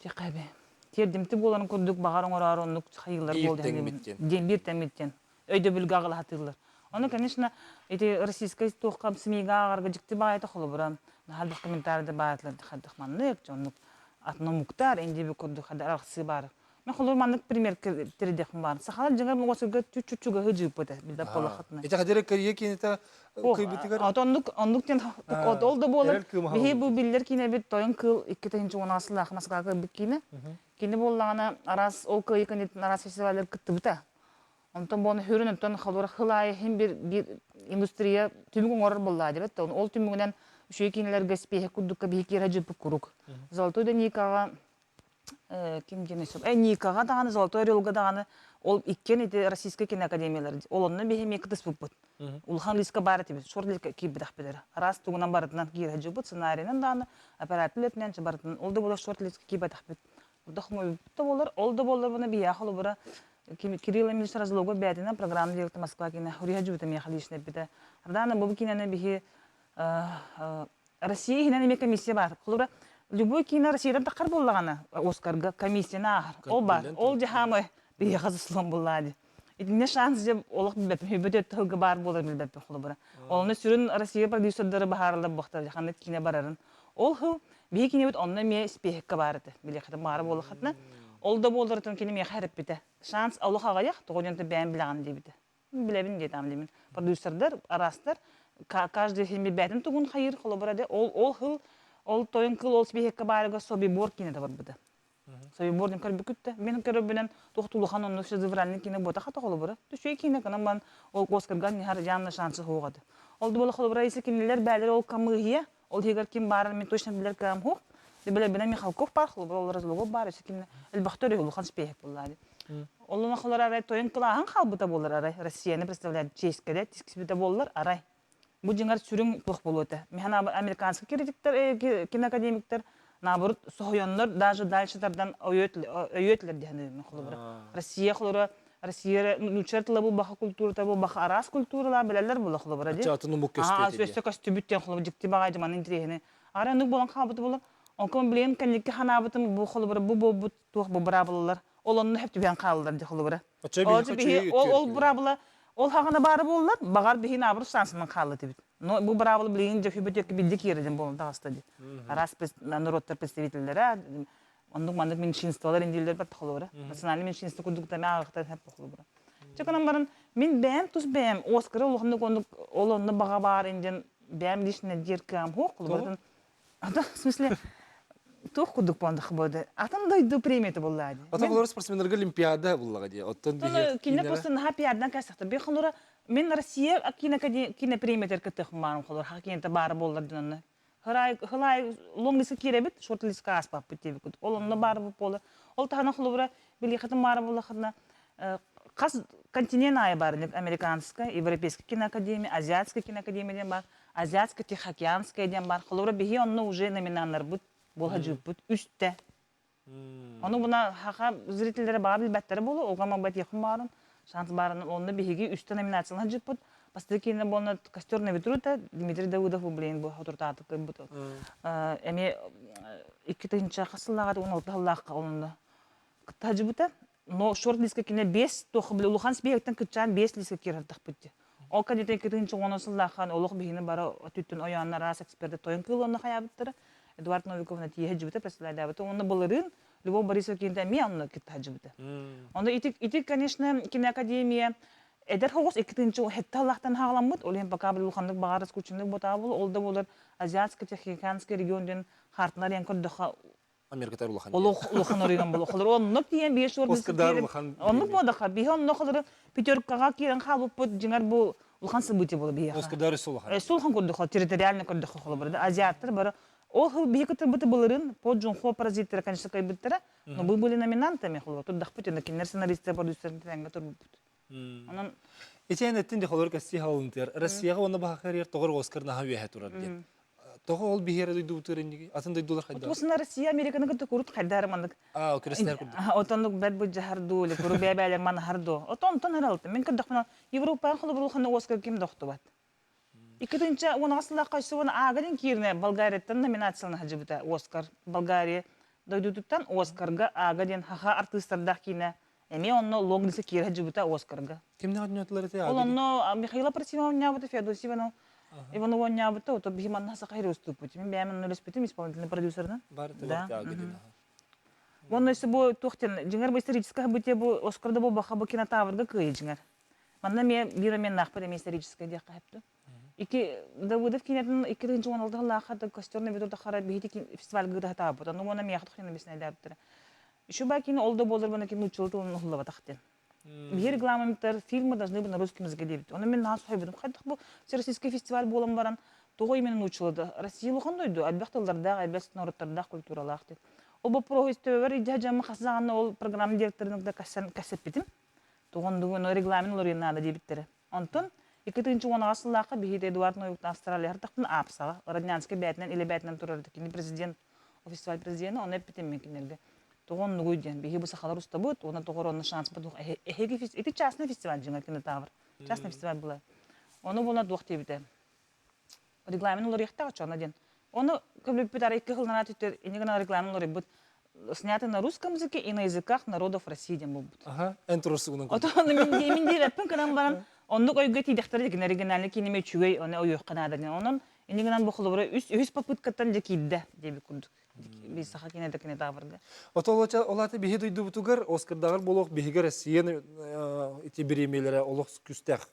диэххэ эбэ тиэрдимти буоларын курдук баҕар оҥороору оннук хайыылар буол диэн биир тэҥмиттен өйдөбүлгэ аҕалаһатыыллар. Ону, конечно, ити российскай туохха СМИ-га ааҕарга дьикти баайыта холобура наһаа комментарийда баайытылар хайдах маннык оннук атын омуктар индиби курдук хайда арахсыы баар. Мен холобур маннык пример тирдехм бар. Сахалар дьиҥэр моҕосуга чүччү-чугаһы дьыыппыта билбэт буоллаххытына. Ити хадера Корея кинета кыйбытыгар Оннук оннук диэн ол да буолар. Биһи бу биллэр киинэбит Тойон кыыл 2010 сыллаах Москваға кыайбыт киинэ. Кини буоллаҕына араас ол кыайыы кэнниттэн араас фестиваллар кыттыбыта. Онтон буону хүрүн онтон холура хыл аайы иһин бир бир индустрия түмүк оҥорор буоллаа дебет. Ол түмүгүнэн үчүгэй киинэлэргэ спиэһэ курдукка биһи киирэ дьыппыт курук. Золотой да Никаҕа ким диэн сөп. Никаҕа даҕаны Золотой Орелга даҕаны ол иккиэн ити Российскай киноакадемиялар ол онно биһи эмиэ кытыспыппыт. Улахан лиска баар этибит, шорт лиска киирбэтэхпит Араас тугунан барытынан киирэ дьыбыт, сценарийынан даҕаны, оператор үлэтинэн барытынан ол да буолар шорт лиска киирбэтэхпит. Дохмойбут да буолар, ол да буоллар буна биһиэхэ холобура Кирилл Эмильевич Разлогов бээтинэн программа директор Москва кине Хуриха Дьубута миэхэ лично эппитэ. Ардана бу кинени биһи Россия иһинэн эмиэ комиссия баар. Холобура любой кино Россиядан таххар буоллаҕына Оскарга комиссияны ааһар. Ол баар. Ол дьаһаамы биһиэхэ заслон буллаа дии. Итиннэ шанс дьэ олох билбэппин. Хүббэт өттө тылга баар буолар билбэппин холобура. Олону сүрүн Россия продюсердары баһааралар буохтар ханнык киинэ барарын. Ол хыл биһи кинибит онно эмиэ испиэһэккэ баар этэ. Билиэхэтин баара буоллаххытына. Ол да буолларытын кини миэхэ эрэппитэ. Шанс олох аҕыйах, тоҕо диэн бэйэм билэҕин диэбитэ. Билэбин диэтаам диэмин. Продюсердар, араастар, каждый фильм бээтин тугун хайыр, холобура де ол ол хыл ол тойон кыл ол спиэһэккэ баарыга Собибор кинэ барбыта. Собибордун көрбүкүт да. Мен көрөбүнэн туох улахан оннук шедевральный кино буотаха холобура. Түшүй кино кынан бан ол Оскарган нихар явно шансы хугады. Ол да холобура если кинилер бээлер ол камыһия, ол хигер ким барын мен точно билер кам хух. Билер бина Михалков бар, холобура ол Разлогов бар, если ким элбахтөр улахан спехек буллады. Олуна холор арай тойон кылааһын халбыта болар арай Россияны представляет ческеде тискисбите боллар арай. Бу дьиҥэр сүрүн туох буолуо этэ. Миһан американский критиктер, киноакадемиктер, наоборот, соһуйаннар даже дальше тардан өйөтүлэр диһэн холобура. Россия холобура Россия нуучча тыла бу баха культурата бу баха араас культуралар билэллэр була холобура ди. Атын омук көстүөтэ Өссө көстүбүт диэн холобура дьикти баҕай дьаман интириэһини. Ара оннук буолан хаалбыт буолар. Онкон билигин кэнники ханаабытым бу холобура бу буолбут туох бу быраабылалар ол онно хөп түбээн хааллар ди холобура. Ол быраабыла ол хаҕана баара буоллар, баҕар биһин аабыр сансынан хаалла этибит. Но бу быраабыла билигин дьэ хүбүтүөккэ билди киирдим буолан таҕыста ди. Араас народтар представителлэрэ оннук маннык меньшинстволар индиилэр бар холобура. Национальный меньшинство курдук таме ааҕыктар хэп холобура. Чаканан баран мин бэйэм тус бэйэм Оскары улаханнык оннук ол онно баҕа баар инден бэйэм лично диир кыам хуох холобуратын в смысле, туох курдук буолдах буолду. Атын дойду премията буолла дии. Ата холор спортсменнарга олимпиада буллаҕа дии. Оттон биһи кине просто наһаа пиардан кэсэхтэ. Би холора мен Россия кино премиятер кытыхым баарым холор ха кинете баары боллар дынаны. Хырай хылай лонг кииребит, шорт листка аспаппыт диэбикут. Ол онно баары болар. Ол тахана холобура билихатын баары боллахына хас континент аайы бар американская, европейская киноакадемия, азиатская киноакадемия диэн бар. Азиатско-Тихоокеанская диэн бар. Холобура биһи онно уже номинаннарбыт буолха үстэ. Ону буна хаха зрительлere баар билбэттэрэ болу, оға мабат якын барын, шанс барын, онно биһиги үстэ номинациялар жыппыт. Бастакы кине болна Костер на ветру Дмитрий Давыдов блин бу хотуртаатык бут. Эми 2000 хасыллаға 16 халлааққа онно кыттажыбыта. Но шорт листка кине 5 тохы биле улахан спектен кытчан 5 листка кирартахпыт. Ол кадетен кытынчы оны сыллахан олох бихини бара түттүн оянна рас эксперти тойон кылонна хаябыттара. Эдуард Новиковна тиеhe жибите представляет. Онно былырын Любовь Борисова кинде ми онно китта жибите. Онно ити ити конечно киноакадемия эдер хоҕус иккитинчи хетте аллахтан хаҕаламмыт, ол иһин пока бил улаханнык баҕар скученнык ботаа бол, ол да болар Азиатско-Тихоокеанский регион ден хартынар ян көрдөхө Америкатар улахан. Олох улахан оройон болу. Холор оннук тиен бие шор Оскардар улахан. Оннук бодаха. Биһи онно холор пятеркаға киирэн хаалбыппыт дьиҥэр бу. улахан событие буола биһиэхэ. Оскар сулахан. Сулхан курдук территориально көрдөххө холобура да азиаттар бары ол хыл биһи кытырбыты былырын по Джунхо паразиттара конечно кайбыттара но мы были номинантами холобура турдахпыт жана кинилэр сценаристар продюсерын тэҥҥэ турбуппут. Онон Итиэн эттин де холор кэсси халынтыар Россияга уонна баһахарыар тоҕор Оскар наһаа үөһэ турар диэн. Тоҕо ол биһиэрэ дойдубутугар инниги атын дойдулар хайдах? Туосуна Россия Американы кытта курут хайдаар маннык. Аа, күрэстэһэр курдук. Отоннук бэт быдьаһар дуу, или куру бэбээлэр манаһар дуу. Отон харалты. Мин көрдөхпүнэ Европаҕа холобур улахан Оскар ким да охтубат. 2010 сыллаахха өссө уонна ааҕа киирнэ Болгарияттан номинациялана сылдьыбыта Оскар. Болгария дойдутуттан Оскарга ааҕа диэн хаха артыыстардаах киинэ эмиэ онно Лонгриса киирэ сылдьыбыта Оскарга. Кимнээх оонньоотулар этэй Ол онно Михаила Просимова оонньообута, Феодосия Иванова Иванова оонньообута, ото биһи манна саха иһэр уступпут. Мин бэйэм онно үлэспитим исполнительный продюсерынан. Бар да. Уонна өссө бу туох диэн, дьиҥэр бу историческое событие бу Оскарда бу баха бу кинотаврга кыайы дьиҥэр. Манна эмиэ биир обменнаахпыт эмиэ историческай диэххэ сөптө. Ики Давыдов киинэтин 2016 сыллаахха костер на ветру тахара биһити фестивальга ыытаһатаабыт. Ону уонна миэхэ тохтуна бисинэдээбиттэрэ. Еще ба кини ол да буолар бана кини нууччалыы тылын уһуллабатах диэн. Биһи регламенттар фильмы должны быть на русском языке диэбит. Ону мин наһаа соһуйбутум. Хайдах бу всероссийский фестиваль буолан баран тоҕо именно нууччалыы Россия улахан дойду, элбэх тыллардаах, элбэх норуоттардаах культуралаах диэн. Ол боппуруоһу истэбэр идьэ дьаммы хас даҕаны ол программа директорын кытта кэссэппитим. Тугун регламент уларыйан наада диэбиттэрэ. Онтон 2018 сыллаахха биһиги Эдуард Ноевтан Австралия хартахпын аапсаҕа Роднянскай бээтинэн илэ бээтинэн турар кини президент фестиваль президенэ ону эппитим мин кинилэргэ тоҕо оннугуй диэн биһиги бу сахалар устабыт уонна тоҕо онно шанспыт эһиги ити частный фестиваль дьиҥэр кинотавр частный фестиваль была ону була туох диэбитэ регламент уларыйыахтаах оччоҕуна диэн. Ону көмүппүт арай икки сылынан түттэр инньэ гынан регламент уларыйбыт снято на русском языке и на языках народов России диэн буолбут. Аха, эн туруорсугунан Отон мин мин диэбэппин гынан баран оннук өйгө тиийдэхтэрэ дигин оригинальный киинэме үчүгэй оны ойуохха наада диэн. Онон инньэ гынан бу холобура үс үһүс попыткаттан дьэ киирдэ диэбит курдук. Би саха кинэ кинотаврга. Ото ол аты биһи дойдубутугар Оскардагар болуох биһиги Россияны ити бириэмиэлэрэ олох күстээх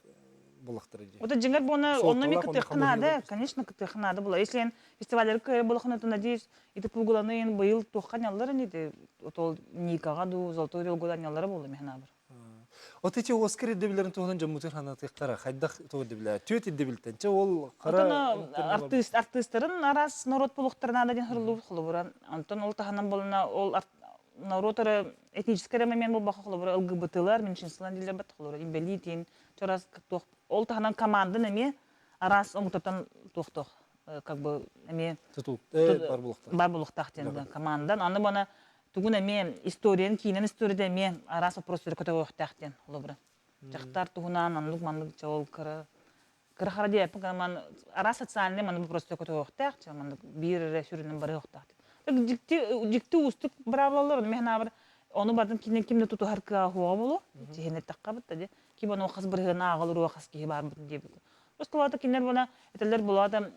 булахтара дии. Вот дьиҥэр буона онно ми кытыахха наада, конечно, кытыахха наада була. Если эн фестиваллары кыайар болохуна, то надеюсь, ити пугуланы быйыл туохха няллар ини отол Никаҕа дуу, Золотой релгода няллара буолла механабыр. От ити Оскар ирдэбилэрин туһунан дьоммутун ханатыахтара хайдах туох ирдэбилэ? Түөт ирдэбилтэн чэ ол хара артыыс артыыстарын араас норуот булуктарына диэн хырыллыбыт холобура. Онтон ол таһынан болуна ол норуот эрэ этническэй эрэ момент буолбакка холобура ЛГБТлар, меньшинстволар дииллэр бат холобура инбэлиитин, чорас туох ол таһынан командан эмиэ араас омуктартан туохтуох как бы эмиэ тутул бар булуктаах бар булуктаах диэн командан аны бана тугун эмиэ историяны киинэн историяда эмиэ араас вопростары көтөҕүөхтээх диэн холобура дьахтар туһунан оннук маннык чэ ол кыра кыра хара диэппин ман араас социальный маннык вопростары көтөҕүөхтээх чэ маннык биир эрэ сүрүнэн барыахтаах диэн дьикти дьикти уустук быраабылалар ону мин ону бардым ким ким да тутуһар кыаҕа суоҕа буолуо тиһин эттэххэ да ким ону хас бырыһыана ааҕылар хас киһи баарбытын диэбит Просто кинилэр буна этэллэр булаата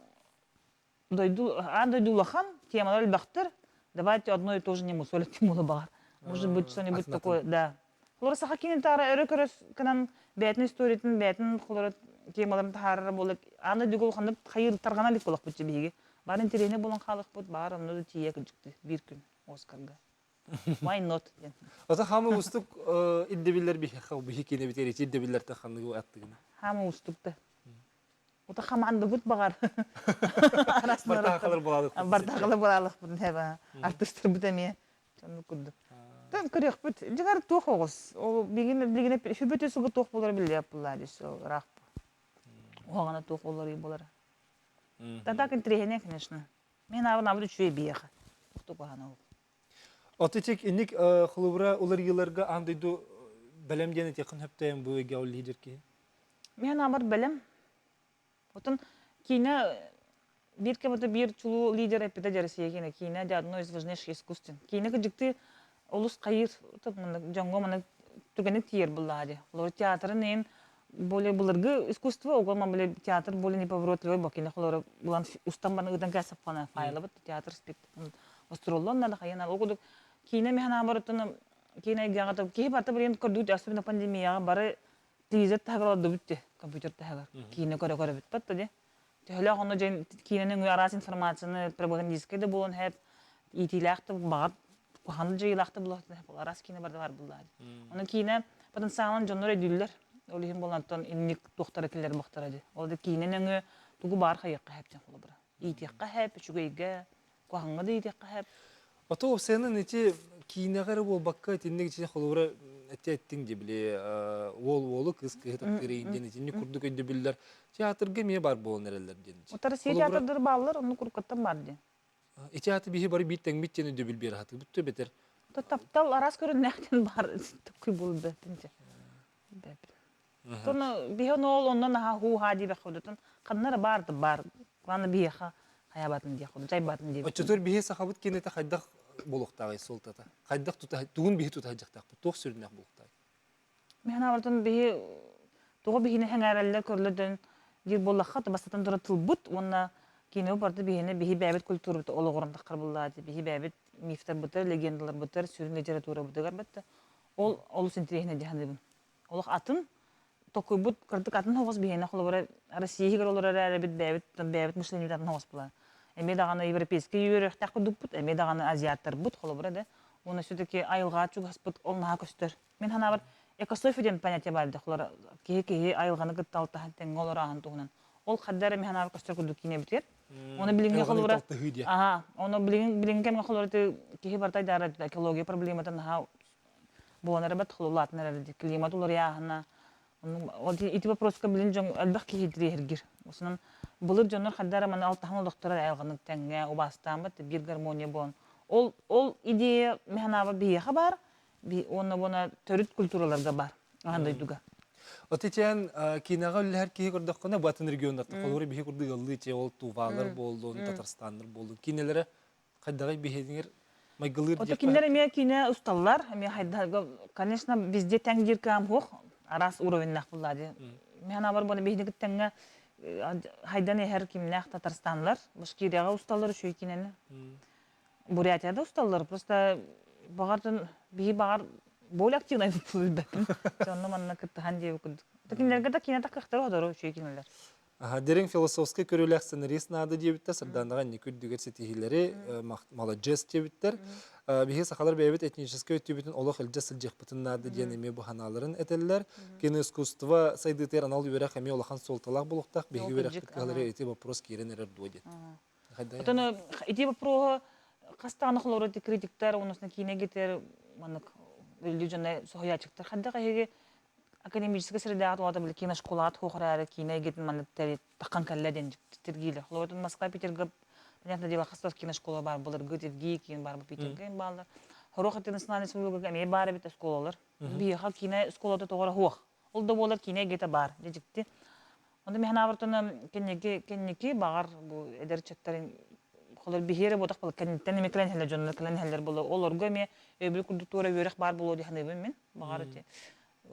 дойду аан дойду улахан темалар элбэхтэр давайте одно и то же не мусолить тем баар может быть что-нибудь такое да холоро саха кинин таара өрө көрөс гынан бэйэтин историятын бэйэтин холоро темаларын таһаарара буолар аан дойдуга улаханнык хайыр тарҕана илик буолахпыт биһиги баар интэриэһинэй буолан хаалыахпыт баар онно да тиийэ кырдьыкты биир күн Оскарга why not диэн Ото хаамы устук ирдэбиллэр биһиэхэ биһи киинэбитигэр ити ирдэбиллэртэн ханныгы аттыгына хаамы устук да Ута хамаандыбыт баҕар. Бартаахалар буолалык. Бартаахалар буолалыкпыт хэба. Артыыстарбыт эмиэ. Оннук курдук. Тан көрүөхпүт. Дьиҥэр туох оҕус. Ол билигин билигин сүбөтө сугу туох буолара биллиэп буллаа дии сол ыраах. Уһаҕана туох буолар буолара. Да так интриһине, конечно. Мен абын абын үчүгэй биэхэ. Туохтук уһана ол. Отучек инник холобура уларыйыыларга аан дойду бэлэм диэн этиэххин сөптөйөн бу эйгэ ол лидер киһи. Мен амар бэлэм. Отон киинэ биир кэмэтэ биир чулуу лидер эппитэ Россия киинэ. Киинэ де одно из важнейших искусств. Киинэ кыдьыкты олус хайыр дьоҥҥо маны түгэник тиийэр буллаҕа дии. Холобур театрын иһин более былыргы искусство, оҕо более театр более неповоротливый бокина холобура булан устан баны ыытан кээсэппана файлабыт театр спектакль остуроллон надо хайан ол курдук киинэ механа барыттан киинэ эйгэҕэ киһи барыта билигин көрдүүт особенно пандемияҕа бары телевизор таһыгар олордубут дии компьютер таһыгар киинэ көрө көрөбүт батта дии төһөлөөх онно дьэн киинэни өҥүө араас информацияны пропагандистскай да буолуон сөп иитиилээх да баҕар куһаҕан дьайыылаах да буолуон сөп араас киинэ барыта бар буоллаҕа дии ону киинэ потенциалын дьоннор өйдүүллэр. Ол иһин буолантан инник туохтара киллэр бахтара ди. Ол да киинэ нөҥүө тугу баар хайыахха хэп холобура. Иитиэххэ хэп, үчүгэйгэ, куһаҥҥа да иитиэххэ хэп. Ото сенен ити киинэҕэ эрэ буолбакка итинник ити холобура эти эттиҥ дии били уол уолу кыыс кыыһы таптыыр диэн итинник курдук өйдөбүллэр театрга эмиэ баар буолан эрэллэр диэн. Ота Россия театрдары бааллар, онну куруккаттан бар диэн. Ити ааты биһи бары биир тэҥмит диэн өйдөбүл биэрэ сатыыбыт да бэтэр. Таптал араас көрүннээхтэн баар туккуй буолбут Тону биһи ол онно наһаа хуу-хаа диэбэххэ ханна эрэ баар да баар. Главное биһиэхэ хайаабатын диэх курдук, дьайбатын диэбит. Оччотугар биһи сахабыт киинэтэ хайдах буолуохтааҕый суолтата? Хайдах тута тугун биһи тута сылдьыахтаахпыт? Туох сүрүннээх буолуохтааҕый? Мин санаабартан биһи тоҕо биһини сэҥээрэллэр көрөллөр диир буоллахха, бастатан туран тылбыт уонна киинэбит барыта биһини биһи бэйэбит культурабыт олоҕуран таххар буоллаҕа биһи бэйэбит мифтарбытыгар, легендаларбытыгар, сүрүн литературабытыгар бэтте ол олус интэриэһинэй дии саныыбын. Олох атын токуйбут кырдык атын соҕус биһиэнэ холобура Россия иһигэр олорор эрээри бэйэбит бэйэбит мышлениебит атын соҕус буолар. Эмиэ даҕаны европейскай үөрэхтээх курдукпут, эмиэ даҕаны азиаттарбыт холобура да. Уонна все-таки айылҕаҕа чугаспыт ол наһаа көстөр. Мин санаабар экософия диэн понятие баар дии холобура киһи киһи айылҕаны кытта алтыһан тэҥҥэ олорооһун туһунан. Ол хадда эрэ мин санаабар көстөр курдук киинэбитигэр. Оны билиҥҥи холобура аха, оны билиҥ билиҥ кэмҥэ холобура киһи барыта айдаара экология проблемата наһаа буолан эрэ бат улаатан эрэр климат уларыйааһына ити вопроска билин дьон элбэх киһи интириэһиргир осунан былыр дьоннор ханна эрэ маны алтаһан олохторо айылҕаны тэҥҥэ убаастааммыт биир гармония буолан ол ол идея механаба биһиэхэ баар уонна уонна төрүт культураларга баар аан дойдуга. Отичээн киинэҕэ үллэһэр киһи көрдөххүнэ бу атын регионнарта холобура биһи курдук ыаллыы че ол туваалар буоллун татарстаннар буоллун киинэлэрэ хайдаҕый биһиэнигэр майгылыыр Ото кинилэр эмиэ киинэ усталлар, эмиэ хайда, конечно, везде тэҥ диир кыам суох, араас уровеннаах буллаа дии. Мин абар буона биһиги тэҥҥэ хайдан иһэр кимнээх Татарстанлар, Башкирияҕа усталлар үчүгэй киинэни. Бурятияда усталлар, просто баҕар биһи баҕар более активнай билбэппин. Онно манна кыттыһан диэбит курдук. Кинилэргэ да киинэ такыахтара одору үчүгэй кинилэр. Дириҥ философскай көрүүлээх сценарист наада диэбиттэр, Сарданаҕа инники үрдүгэр ситиһиилэри маладьыас диэбиттэр. Биһиги сахалар бэйэбит этническэй өттүбүтүн олох илдьэ сылдьыахпытын наада диэн эмиэ бу санааларын этэллэр. Киноискусство сайдыытыгар анал үөрэх эмиэ улахан суолталаах буолуохтаах. Биһиги үөрэхпит кыһалары ити вопрос киирэн эрэр дуо диэн. Отон ити вопроһу хас даҕаны холоро критиктар, онусна киинэ гитер маннык үллүү дьоно соһуйааччыктар хайдах эһиги академическай средаҕа туһата били киношколаҕа туох эрээри киинэ эйгэтин маннык таххан кэллэ диэн тиргиилэр. Холобур, Москва, Питерга, понятное дело, хас да киношкола баар, былыргы тиргии киин баар, Питергэ бааллар. Сорох интернациональный республикага эмиэ баар эбит оскуолалар. Биһиэхэ киинэ оскуолата тоҕо эрэ суох. Ол да буолар киинэ эйгэтэ баар. Дьэ дьикти. Онто мин санаабар кэнники кэнники баҕар бу эдэр ыччаттарын холор биһиэрэ буотах буолар кэнниттэн эмиэ кэлэн иһэллэр дьоннор кэлэн иһэллэр буолуо олорго эмиэ өйөбүл курдук туора үөрэх баар буолуо дии саныыбын мин баҕар ити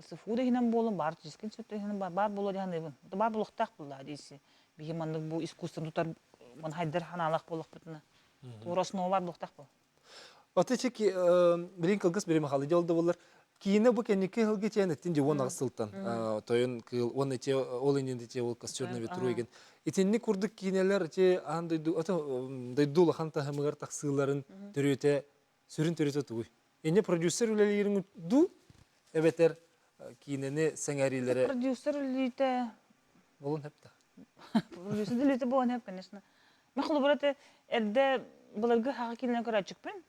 СФУ да иһинэн буолун баар физическэй институт иһинэн баар буолуо дии саныыбын баар буолуохтаах буоллаа дииси биһи маннык бу искусствоны тутар хайдар ханаалаах буоллахпытына туора основа баар буолуохтаах буол Аты чек билин кылгас бири махалы дьол да боллар. Киинэ бу кэнники сылга чээн эттин же 18 сылтан тойон кыыл уонна те ол иннинде те ол костер на ветру еген. Итинник курдук киинэлэр те аан дойду ото дойду улахан таһымыгар тахсыыларын төрүөтэ сүрүн төрүөтэ тугуй? Инне продюсер үлэлиирин ду эбэтэр киинэни сэҥээриилэрэ Продюсер үлэлиитэ болун хепта. Продюсер үлэлиитэ буолан хеп, конечно. Мен холобура это эрдэ былыргы хаха киинэн көрөөччүкпүн.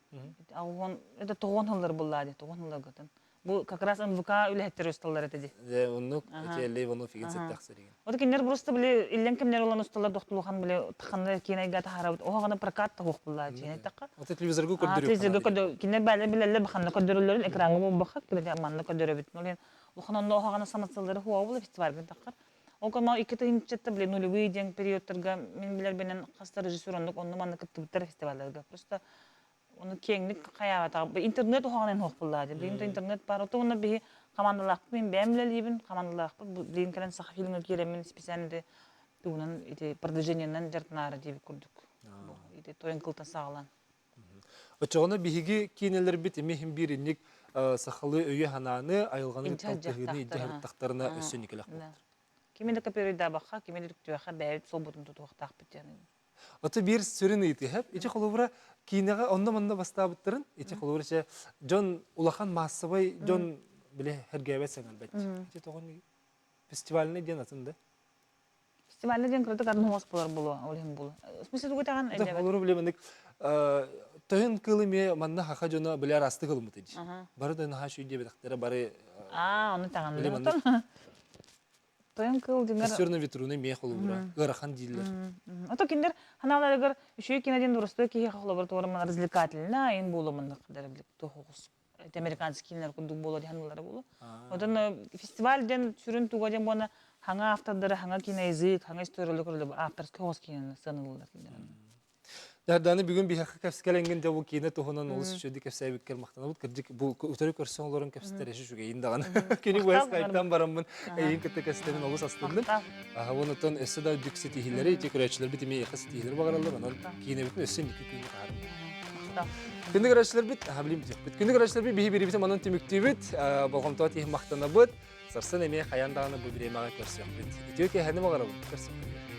Аҕуон это тоҕуон сыллар буллаа дии, тоҕуон сылларгытын. Бу как раз НВК үлэһиттэр усталлар этэ дии. Дьэ, оннук эти Иванов игин сеттэх сэригин. Вот кинилэр просто били иллэн кэмнэр olan усталар дохтулухан били таханна киинэйгэ таһаарабыт. Оһоҕана прокат та хуох буллаа дии. Тахха. Вот телевизорга көрдөрүөх. Телевизорга көрдө. Кинилэр бээлэр билэллэр баханна көрдөрөллөрүн экраҥҥа буолбаха, кинилэр манна көрдөрөбүт. Ол улахан онно оһоҕана саматсаллары хуоҕа була фестивальга таххар. Ол кэмҥэ икки тыһыынчаттан били нулевые диэн периодтарга мин билэрбинэн хас да режиссер оннук онно манна кыттыбыттар фестивалларга. Просто ону киэҥник хайаабатах. Интернет уһаҕынан суох буоллаа дии. Билигин интернет баар. Ото уонна биһи хамаандалаахпыт мин бэйэм үлэлиибин, хамаандалаахпыт билигин кэлэн Сахафильмҥа киирэммин специально ити тугунан ити продвижениенэн дьарыктанаары диэбит курдук. Ити тойон кылтан саҕалаан. Оччоҕуна биһиги киинэлэрбит эмиэ иһин биир инник сахалыы өйү-санааны, айылҕаны талтыһыыны илдьэ сырыттахтарына өссө инникилэх буолар. Кими да копируйдаабакка, кими да түктүөххэ бэйэбит суолбутун тутуохтаахпыт диэн. Ото биир сүрүн ыйытыһап, ити холобура киинэҕэ онно-манна бастаабыттарын, ити холобура чэ дьон улахан маассабай дьон биле сэргээбэт саҥарбат. Ити тоҕо? Фестивальный диэн атын да? Фестивальный диэн кырдык атын хос болар болу, ол иһин болу. В смысле тугу таҕан Да, олору билемендик тойон кылы ме манна хаха дьоно билэр асты кылымыт ди. Бары да наһаа шүй диэбэтэхтэрэ бары Аа, ону таҕан. Тойон кыл дьиҥэр Костер на ветру мех холобура ыарахан дииллэр. Ото кинилэр ханааларыгар үчүгэй кино диэн дурустой киһиэхэ холобур туора развлекательно айын буолуо маннык туох американский кинилэр курдук буолуо диэн ханыылара буолуо. Отон фестиваль диэн сүрүн туга диэн буона хаҥа автордары хаҥа киноязык, хаҥа историялары көрөлөр авторский хос киноны сыаналыыллар кинилэр. Дарданы бүгүн биһиэхэ кэпскэлэнгин дьэ бу киинэ туһунан олус үчүгэйдик кэпсээбиккэр махтанабыт. Кырдьык бу утары көрсөн олорон кэпсэтэр эши үчүгэйин даҕаны. Кини бу скайптан бараммын эйин кытта кэстэбин олус астынным. Аха онтон өссө да үрдүк ситиһиилэри ити көрөөччүлэрбит эмиэ эйиэхэ ситиһиилэри баҕараллар. Онон киинэбитин өссө инники күҥҥэ таһаарабыт. Күндү көрөөччүлэрбит, аха билим бүтүөхпүт. Күндү көрөөччүлэрбит биһи биирибитин манан түмүктүүбүт. Болҕомтоҕо тиһин махтанабыт. Сарсын эмиэ хайаан даҕаны бу бириэмэҕэ көрсүөхпүт. Үтүө киэһэни баҕарабын. Көрсүөхпүт.